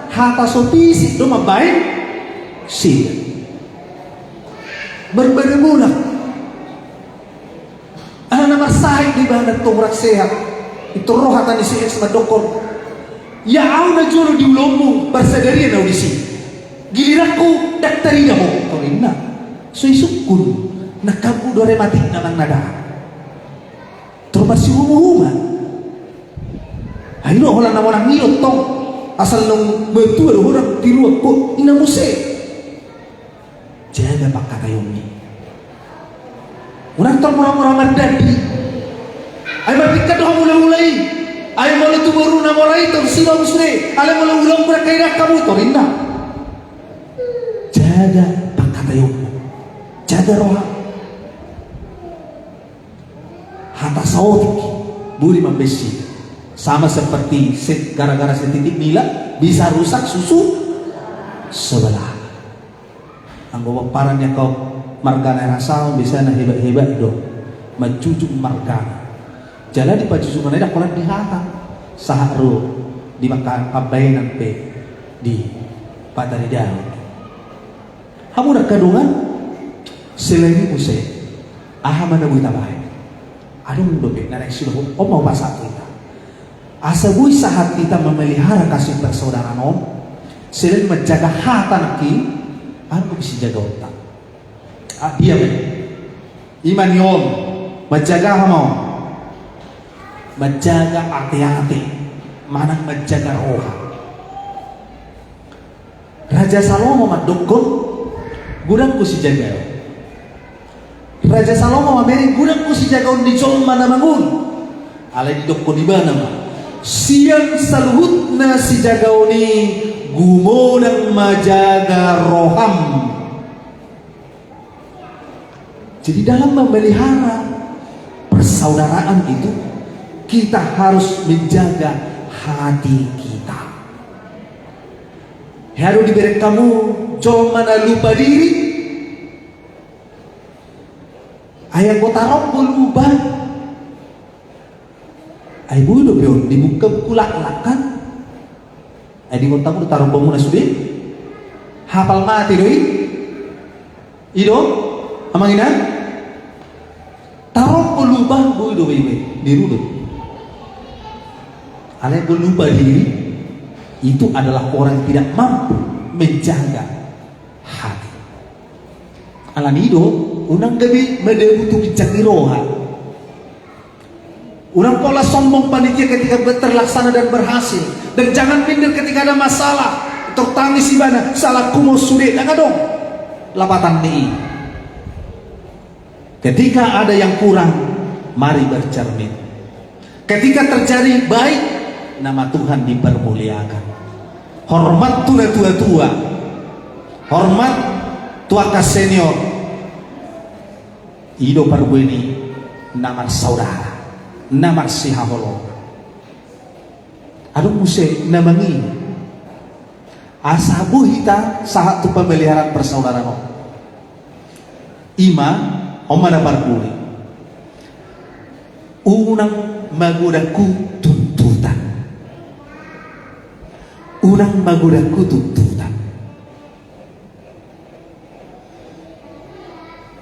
hata so pisik do mambaen sida. Berbeda bola. Ala na marsahit do ibana tong, rap sehat. Pintor ro hata ni si X mandokkon, ia ahu na jolo di ulaonmu, parsadarian ahu disi. Giliranku ndang tarida ho, torinna. So isungkun, nangkaning do rematik na manang na dang. Tor marsihumuhuman. Ai do holan na monang i do tong. Asal naung matua do ho, ndang tiruan ho, i na muse. Jaga pangkataionmi. Unang tor mura-mura mardandi. Ai martingkat do hamu hulahula i. Ai molo tu boru na mora i tor sidom sude. Alai molo ulaonmu ndang hamu, torinna. Jaga pangkataionmu. Jaga roha. Hata saotik boi mambaen sida. Sama seperti se-, gara-gara setitik nila bisa rusak susu sebelah. Anggo pomparan ni angka marga Nainggolan, biasana hebat-hebat do manjujung margana. Jala di panjujungan i ndang holan di hata, sahat ro di angka pambaenan pe dipataridaon. Hamu angka dongan, selain i muse, aha ma na boi tabaen? Adong dope na naeng sidohonon, on ma hupasahat tu hita. Asa boi sahat hita memelihara kasih persaudaraan on, selain manjaga hata nangkin, adong dope sijagaonta. Ah, dia ma i. I ma nion, manjaga aha ma on? Manjaga ateate, manang manjaga roha. Raja Salomo mandokkon, godang do sijagaon. Raja Salomo mamereng, godang do sijagaon ni jolma na mangolu. Alai didokkon ibana ma, sian saluhutna sijagaon i, Gumodang ma jaga roham. Jadi, dalam memelihara persaudaraan itu, kita harus menjaga hati kita. Hea do dibereng hamu jolma na lupa diri. Ai anggo tarombo lupa, ai boi dope on dibuka buku laklak, kan? Ai di kota muna tarombo muna sude. Hapal mate do i. I do, amang inang. Tarombo lupa, boi dope i, boi. Niru do. Alai anggo lupa diri, itu adalah orang tidak mampu menjaga hati. Alani i do, unang gabe madabu tu ginjang ni roha. Unang pola sombong panitia ketika ber-, terlaksana dan berhasil. Dan jangan minder ketika ada masalah. Tor tangis ibana, salahku ma on sude, ndang adong lapatan ni i. Ketika ada yang kurang, mari bercermin. Ketika terjadi baik, nama Tuhan dipermuliakan. Hormat tu na tua-tua. Hormat tu angka senior. I do parbue ni na marsaudara, na marsihaholongan. Adong muse na mangihut. Asa boi hita sahat tu pemeliharaan persaudaraan on. I ma, on ma na parbue. Unang magodangku tuntutan. Unang magodangku tuntutan.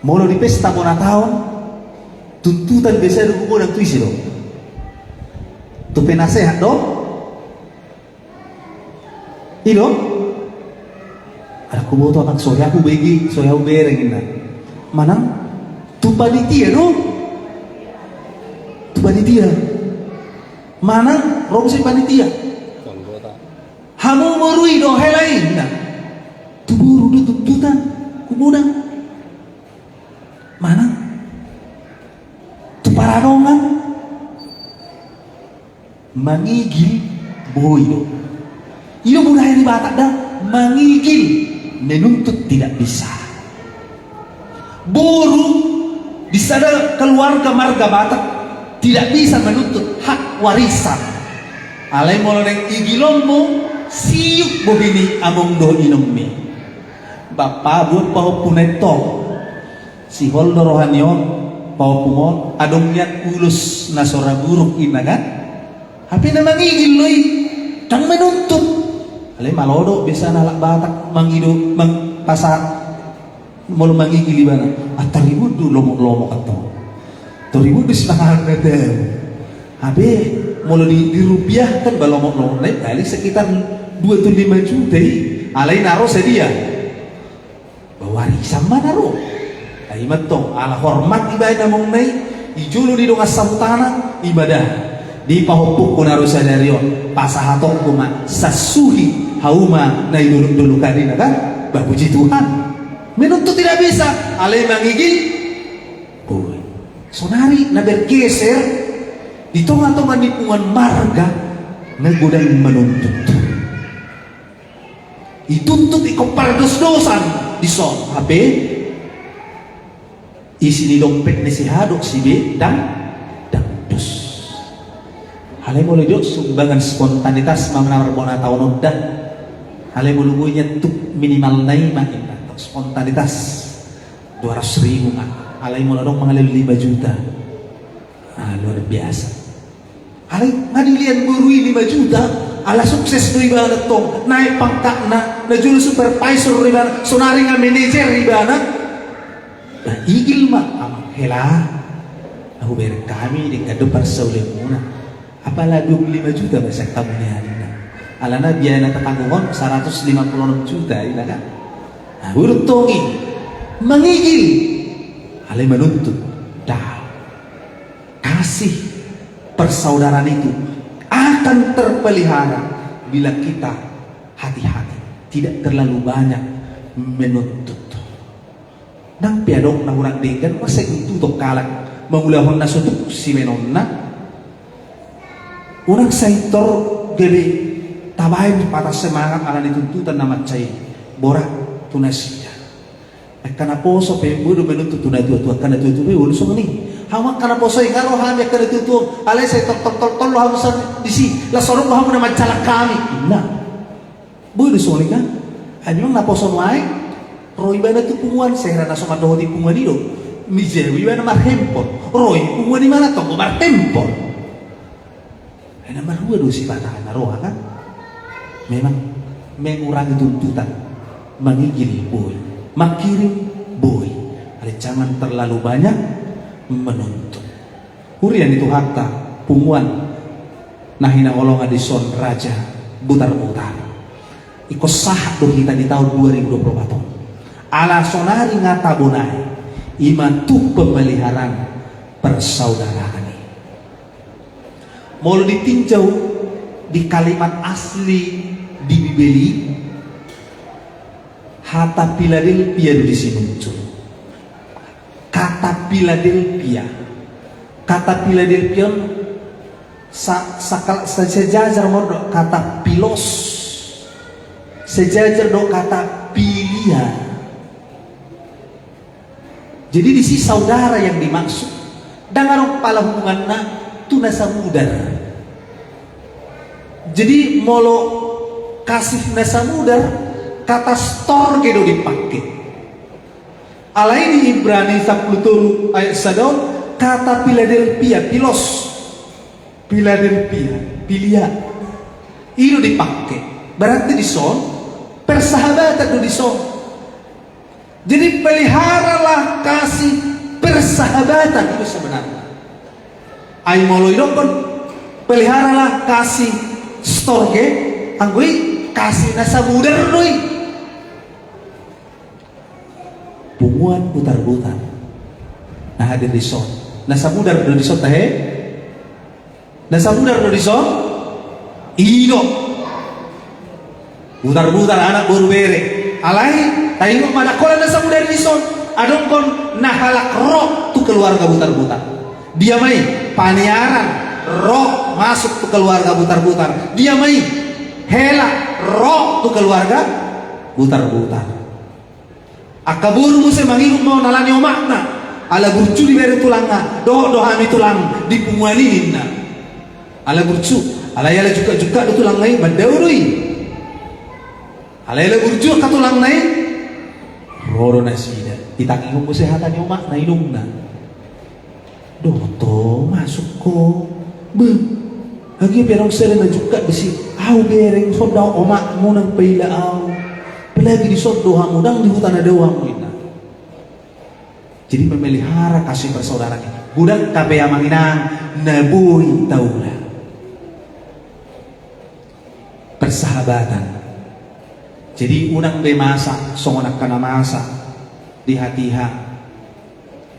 Molo di pesta bona taon, tuntutan biasa do hugodang tu ise do? Tu penasehat do? I do? Ndang huboto amang, so hea hubege, so hea hubereng inna. Manang tu panitia do? Tu panitia. Manang ro muse panitia. Hamu boru i do hela i, inna. Tu boru do tuntutan, hugodang. Manang tu paradongan. Mangigil boi do. I do budaya ni Batak da, mangigil, menuntut tidak bisa. Boru di sada keluarga marga Batak tidak bisa menuntut hak warisan. Alai molo naeng igilonmu, siuk bohi ni among dohot inongmi. Bapa, buat pahompu na i tong. Sihol do roha ni on, pahompu on, adong nian ulos na so ra buruk inna kan? Hape na mangigil do i, ndang menuntut. Alai malo do biasana halak Batak mangido, mang-, pasahat. Molo mangigil ibana, ah, tarribut do lomok-lomok antong. Tarribut do sipanganon na tabo. Hape molo di, dirupiahkan ba lomok-lomok na i, paling sekitar dua tu lima juta i. Alai na ro sadia? Ba warisan ma na ro. Ai i ma antong, ala hormat dibaen among na i, di jolo ni dongan sahutana, i ma da. Di pahompungku na ro sadari on, pasahatonku ma, sasuhi hauma na di dolok-dolokan i na kan? Ba puji Tuhan. Menuntut tidak bisa, alai mangigil boi. Sonari na bergeser di tonga-tonga ni punguan marga na godang manuntut. Ituntut ingkon pardos-dosan dison, hape isi ni dompet ni si A dohot si B ndang, ndang dos. Alai molo didok sumbangan spontanitas ma na marbona taon on da. Alai molo boi nian tuk minimalna i ma inna, spontanitas dua ratus ribu ma. Alai molo adong mangalehon lima juta. Ah, luar biasa. Alai nga dilean boru i lima juta, ala sukses do ibana tong, naek pangkatna, na jolo supervisor do ibana, sonari nga manajer ibana. Nah, igil ma, amang hela. Ahu bereng hami, denggan do parsaulianmuna. Apala dua puluh lima juta ma sian hamu nian inna. Alana biaya na tatangguhon saratus lima puluh onom juta inna kan. Nah, boi do tong i. Mangigil. Alai manuntut. Da. Kasih persaudaraan itu akan terpelihara bila kita hati-hati, tidak terlalu banyak menuntut. Nang pe adong na hurang denggan, masa i tuntuton halak mangulahon na so tuk sibaenonna. Unang sai tor gabe Tabaen patah semangat ala ni tuntutan na mansai borat tu nasida. Angka naposo pe boi do menuntut tu natuatua, angka natuatua pe boi do songon i. Hamu angka naposo i, nga ro hami angka natuatua, alai sai toltoltol do hamu sian disi, laos adong do hamu na manjalang hami. Nah, boi do songon i kan? Ai memang naposo nuaeng ro ibana tu punguan, sai hera na so mandohoti punguan i do. Mijabu ibana marhempon, ro i punguan i manang tong do marhempon. Ai na marhua do sipata na roha kan? Memang mengurangi tuntutan, mangigil boi, mangkirim boi, alai jangan terlalu banyak menuntut. Huria ni Tuhanta, punguan na hinaholongan dison Raja Butarbutar. Ingkon sahat do hita di taon dua ribu dua puluh empat on. Ala sonari nga tabo nai, i ma tuk pemeliharaan persaudaraan i. Molo ditinjau di kalimat asli di Bibel i, hata Piladelpia do disi muncul. Kata Piladelpia. Kata Piladelpia on sa-, sakal-, sa-, sejajar ma dohot kata pilos. Sejajar dohot kata pilia. Jadi disi saudara yang dimaksud. Ndang adong pala hubunganna tu na samudar. Jadi molo kasih na samudar, kata storge do dipake. Alai di Ibrani sampulu tolu ayat sada on, kata Piladelpia, pilos. Piladelpia, pilia. I do dipake. Berarti dison, persahabatan do dison. Jadi peliharalah kasih persahabatan itu sebenarnya. Ai molo idokkon peliharalah kasih storge, anggo i kasih na samudar do i. Punguan Butarbutar na hadir dison, na samudar do dison tahe? Na samudar do dison? I do. Butarbutar anak boru bere. Alai taingot ma, ndang holan na samudar dison. Adong do na halak ro tu keluarga Butarbutar. Dia ma i? Paniaran ro masuk tu keluarga Butarbutar. Dia ma i? Hela ro tu keluarga Butarbutar. Angka boru muse mangingot ma on ala ni omakna, ala burju dibereng tulangna, dohot do hami tulang di punguan i ninna. Ala burju, alai ala jungkatjungkat do tulangna i, mandao do i. Alai ala burju angka tulangna i, ro do nasida, ditangihon muse hata ni omakna, inongna. Dohot ho masuk ho. Beh, agi pe adong sada na jungkat disi, au bereng, songon dao omakmu nang paila au. Apalagi dison do hamu, ndang di huta na dao hamu, ninna. Jadi memelihara kasih persaudaraan i. Godang hape amang inang na boi taula. Persahabatan. Jadi unang be masa songon angka na masa di hatiha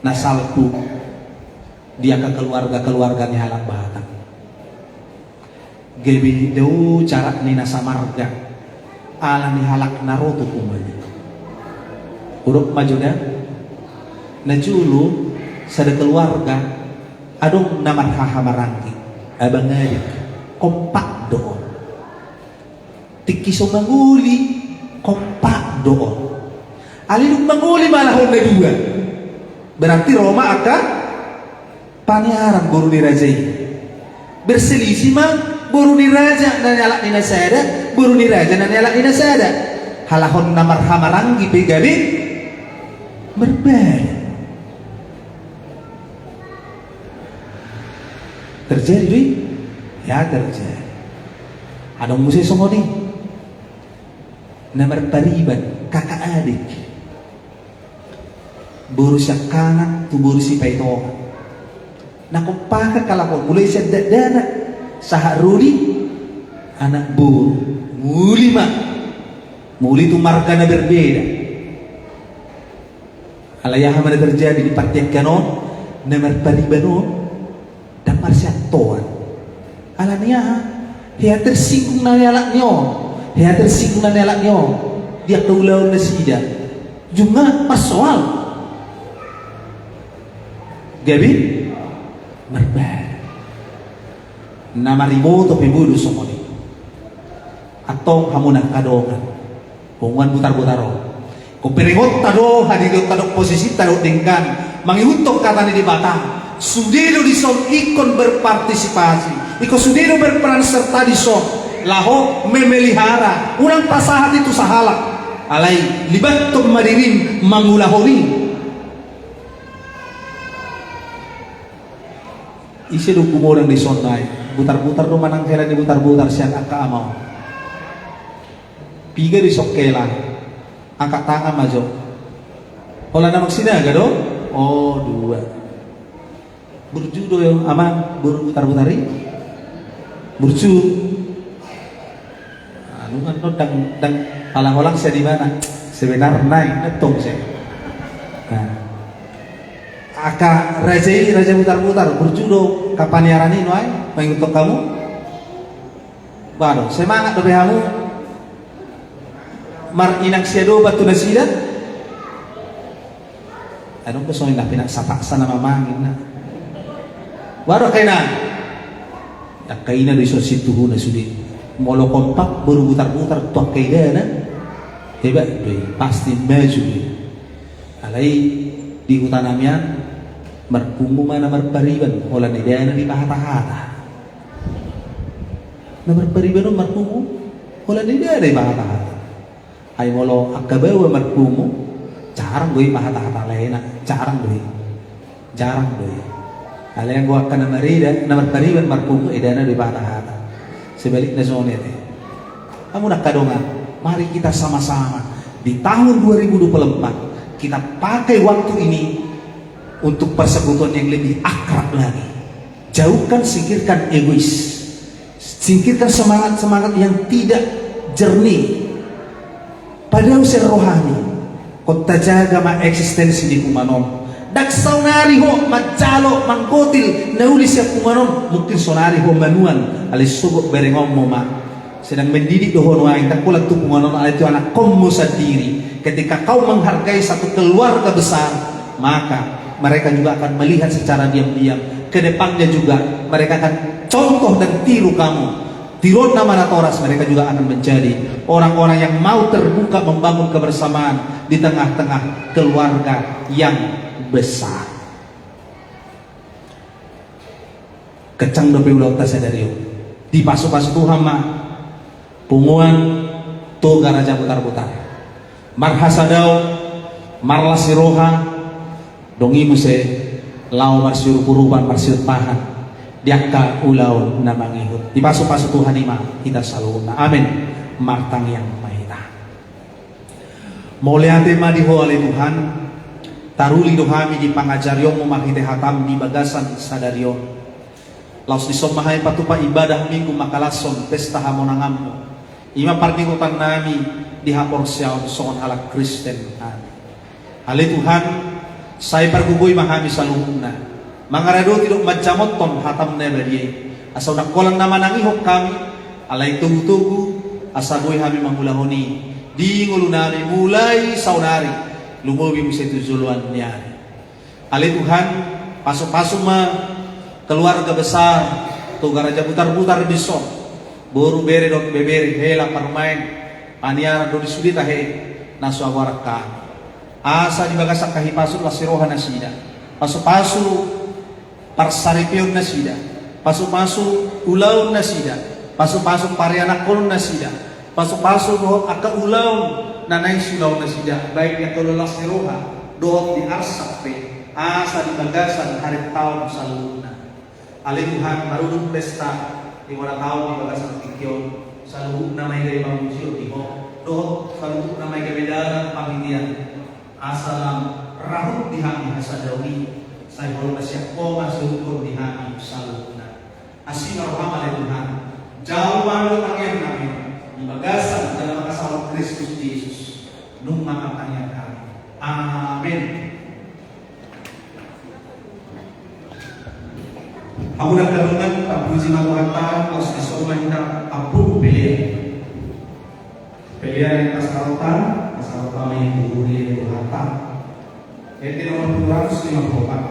na salpu di angka keluarga-keluarga ni halak Batak. Gabe dao jarak ni na samarga ala ni halak na ro tu punguan i. Hudok ma jo da, na jolo sada keluarga adong na marhahamaranggi, abang adik, kompak do on. Tingki so mangoli, kompak do on. Alai dung mangoli ma halak on na dua, berarti ro ma angka paniaran boru ni raja i. Berselisih ma boru ni raja na nialap ni na sada, boru ni raja na nialap ni na sada. Halak on na marhahamaranggi pe gabe marbada. Terjadi do i? Ya, terjadi. Adong muse songon i. Na marpariban, kakak adik. Boru siangkangan tu boru sipaitongan. Na kompakan halak on, mulai sian dakdanak sahat ro di anak boru. Muli ma. Muli tu marga na berbeda. Alai aha ma na terjadi di partingkian on, na marpariban on ndang marsiantoan. Ala ni aha? Hea tersinggung na nialap ni on. Hea tersinggung na nialap ni on di angka ulaon nasida. Jumlah marsoal. Gabe marbada. Na mariboto pe boi do songon i. Antong hamu na angka dongan, punguan Butarbutar on, ingkon berengonta do hadirionta dohot posisinta dohot denggan mangihuthon hata ni Debata. Sude do dison ingkon berpartisipasi, ingkon sude do berperan serta dison laho memelihara, unang pasahat i tu sahalak. Alai libathon ma dirim mangulahon i. Ise do gumodang dison, ai Butarbutar do manang hela ni Butarbutar sian angka ama on? Piga dison hela? Angkat tangan ma jo. Holan amang Sinaga do? O, dua. Burju do amang boru Butarbutar i? Burju. Anu kan do, ndang, ndang pala holan sian ibana. Sebenarna i, na tong se. Nah. Angka raja i, raja Butarbutar, burju do angka paniaran i nuaeng, mangihuthon hamu? Ba do, semangat dope hamu marinang siadopan tu nasida? Adong do songon i na pinaksa-paksa nama manang inna. Ba do angka ina. Angka ina do dison situhuna sude. Molo kompak boru Butarbutar tu angka idana, hebat do i, pasti maju do i. Alai di huta nami an, marpungu ma na marpariban holan idana dipahatahata. Na marpariban on marpungu holan idana dipahatahata. Ai molo angka baoa marpungu, jarang do i pahatahata, laena, jarang do i. Jarang do i. Alai anggo angka na marida, na marpariban marpungu, idana do dipahatahata. Sebalikna songon i ate. Hamu na angka dongan, mari kita sama-sama di tahun dua ribu dua puluh empat, kita pakai waktu ini untuk persekutuan yang lebih akrab lagi. Jauhkan, singkirkan egois. Singkirkan semangat-semangat yang tidak jernih. Padao sian rohami, ingkon tajaga ma eksistensi di punguan on. Ndang saonari ho manjalo, manggotil na uli sian punguan on, mungkin saonari ho manuan, alai sogot berengonmu ma. Sedang mendidik do ho nuaeng, ndang holan tu punguan on, alai tu anakkonmu sandiri. Ketika kau menghargai satu keluarga besar, maka mereka juga akan melihat secara diam-diam. Kedepannya juga mereka akan contoh dan tiru kamu. Tiruon na manatoras, mereka juga akan menjadi orang-orang yang mau terbuka membangun kebersamaan di tengah-tengah keluarga yang besar. Kencang dope ulaonta sadari on. Dipasupasu Tuhan ma punguan Toga Raja Butarbutar. Marhasadaon, marlas ni roha, dung i muse laho marsiurup-urupan, marsiumpahan di angka ulaon na mangihut. Dipasupasu Tuhan i ma hita saluhutna. Amen. Martangiang ma hita. Mauliate ma di Ho ale Tuhan, taruli do hami di pangajarionmu marhite hataM di bagasan sadari on. Laos dison ma hami patupa ibadah Minggu mangkalashon pesta hamonanganmu. I ma parningotan nami di haporseaon songon halak Kristen hami. Ale Tuhan, sai pargogoi ma hami saluhutna mangaradoti dohot manjamothon hataM na badia i. Asa unang holan na manangihon hami, alai togu-togu asa boi hami mangulahon i di ngolu nami mulai saonari lumobi muse tu joloan ni ari. Ale Tuhan, pasupasu ma keluarga besar Toga Raja Butarbutar dison, boru, bere dohot ibebere, hela, parumaen, paniaran dohot di sude tahe na so agoran hami. Asa di bagasan hahipason las ni roha nasida, pasupasu parsaripeon nasida, pasupasu ulaon nasida, pasupasu parianakhonon nasida, pasupasu dohot angka ulaon na naeng siulaon nasida, baik di angka ulaon las ni roha dohot di arsak pe, asa di bagasan harintaon saluhutna. Ale Tuhan, marudut pesta di bona taon di bagasan tingki on, saluhutna ma i gabe pamujion di Ho, dohot saluhutna ma i gabe dalan panghirim. Asa lam rahut di hami hasadaon i, sai holong na sian Ho ma siuruphon di hami saluhutna. Asi ma rohaM ale Tuhan, jalo ma hami dohot tangiang nami di bagasan jala mangkasahon Kristus Jesus. Nunga ma tangiang nami. Amen. Hamu na angka dongan, tapuji ma Tuhanta, laos dison ma hita mamboan pelean. Pelean na pasahathon, pasahathon ma i tu huria ni Tuhanta. Ende nomor dua ratus lima puluh empat.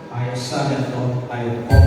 Ayat sada dohot ayat opat.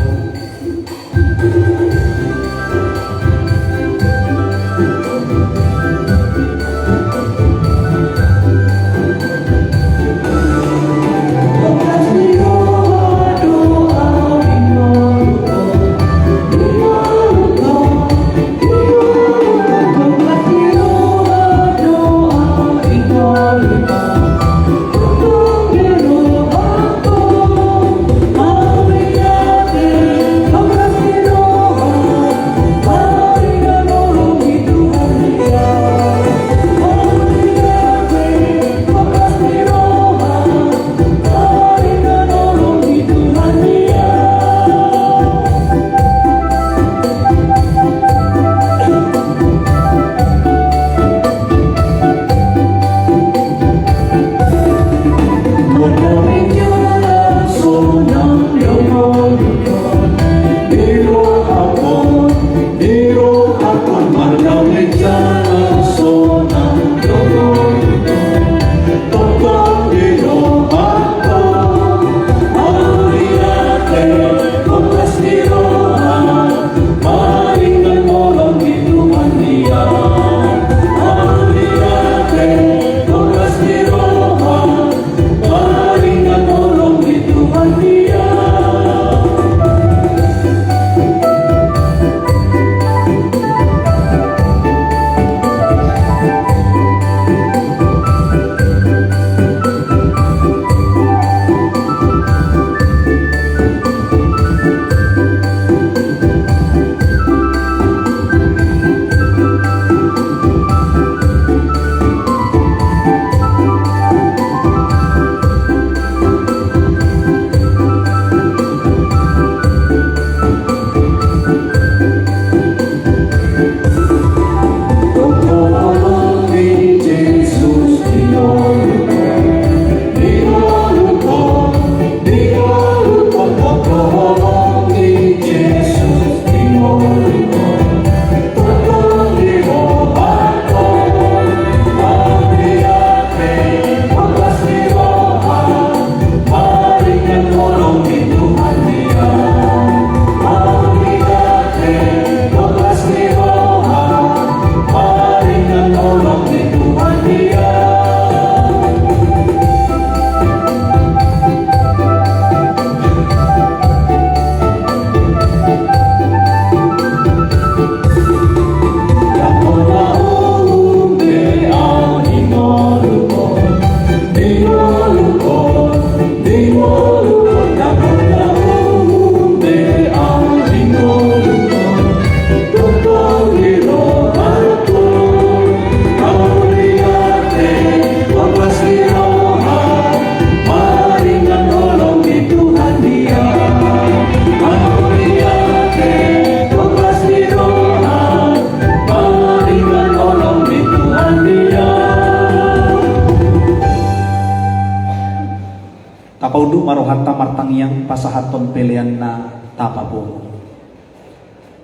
pasahathon pelean na tapapungu.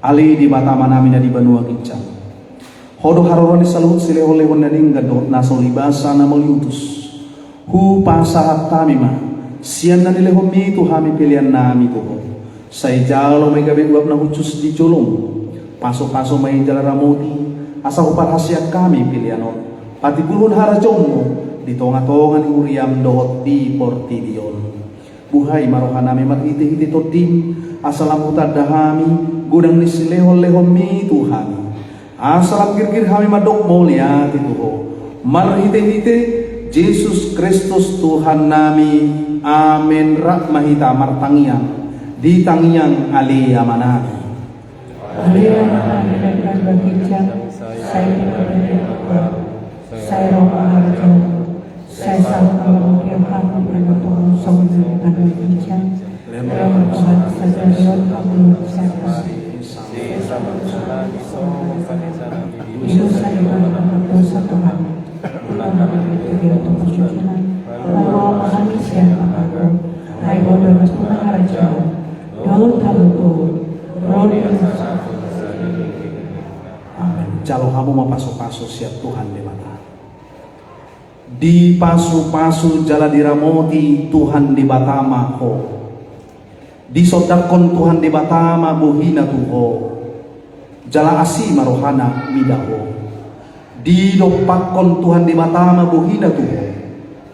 Ale Debata Amanami na di banua ginjang, Ho do haroroan ni saluhut silehonlehon na denggan dohot na so libasa na mauliutus. Hupasahat hami ma sian na nilehonMi tu hami peleannami tu Ho. Sai jalo ma i gabe uap na hushus di joloM. Pasupasu ma i jala ramoti, asa huparhaseang hami pelean on patimbulhon harajaonMu di tongatonga ni huriaM dohot di portibi on. Buhai ma rohanami marhitehite TondiM, asa lam hutanda hami godang ni silehonlehonMi tu hami. Asa lam girgir hami mandok mauliate tu Ho, marhitehite Jesus Kristus Tuhannami. Amen. Rap ma hita martangiang di tangiang Ale Amanami. Ale Amanami na di banua ginjang, sai pinarbadia ma goarMu, sai ro ma harajaonMu, sai saut ma lamungkir hami di banua tonga on songon na di banua ginjang. Lehon ma tu hami sadari on hangoluan siapari. Sai saut ma hami songon na disalehon hami di dosa ni angka na mardosa tu hami. Unang ma hami togihon tu parsidohonon, palua ma hami sian pangago. Ai Ho do nampuna harajaon dohot hagogoon, ro di Amen. Jalo hamu ma pasupasu sian Tuhan Debata. Dipasupasu jala diramoti Tuhan Debata ma ho. Disondangkon Tuhan Debata ma bohiNa tu ho, jala asi ma rohaNa mida ho. Didompakkon Tuhan Debata ma bohiNa tu ho,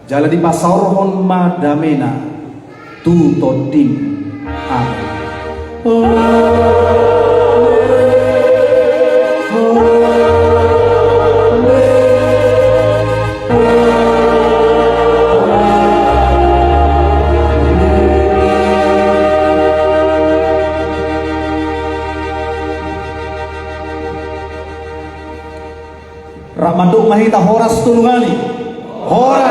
jala dipasaorhon ma dameNa tu tondim. Amen. Rap mandok ma hita horas tolu kali. Horas.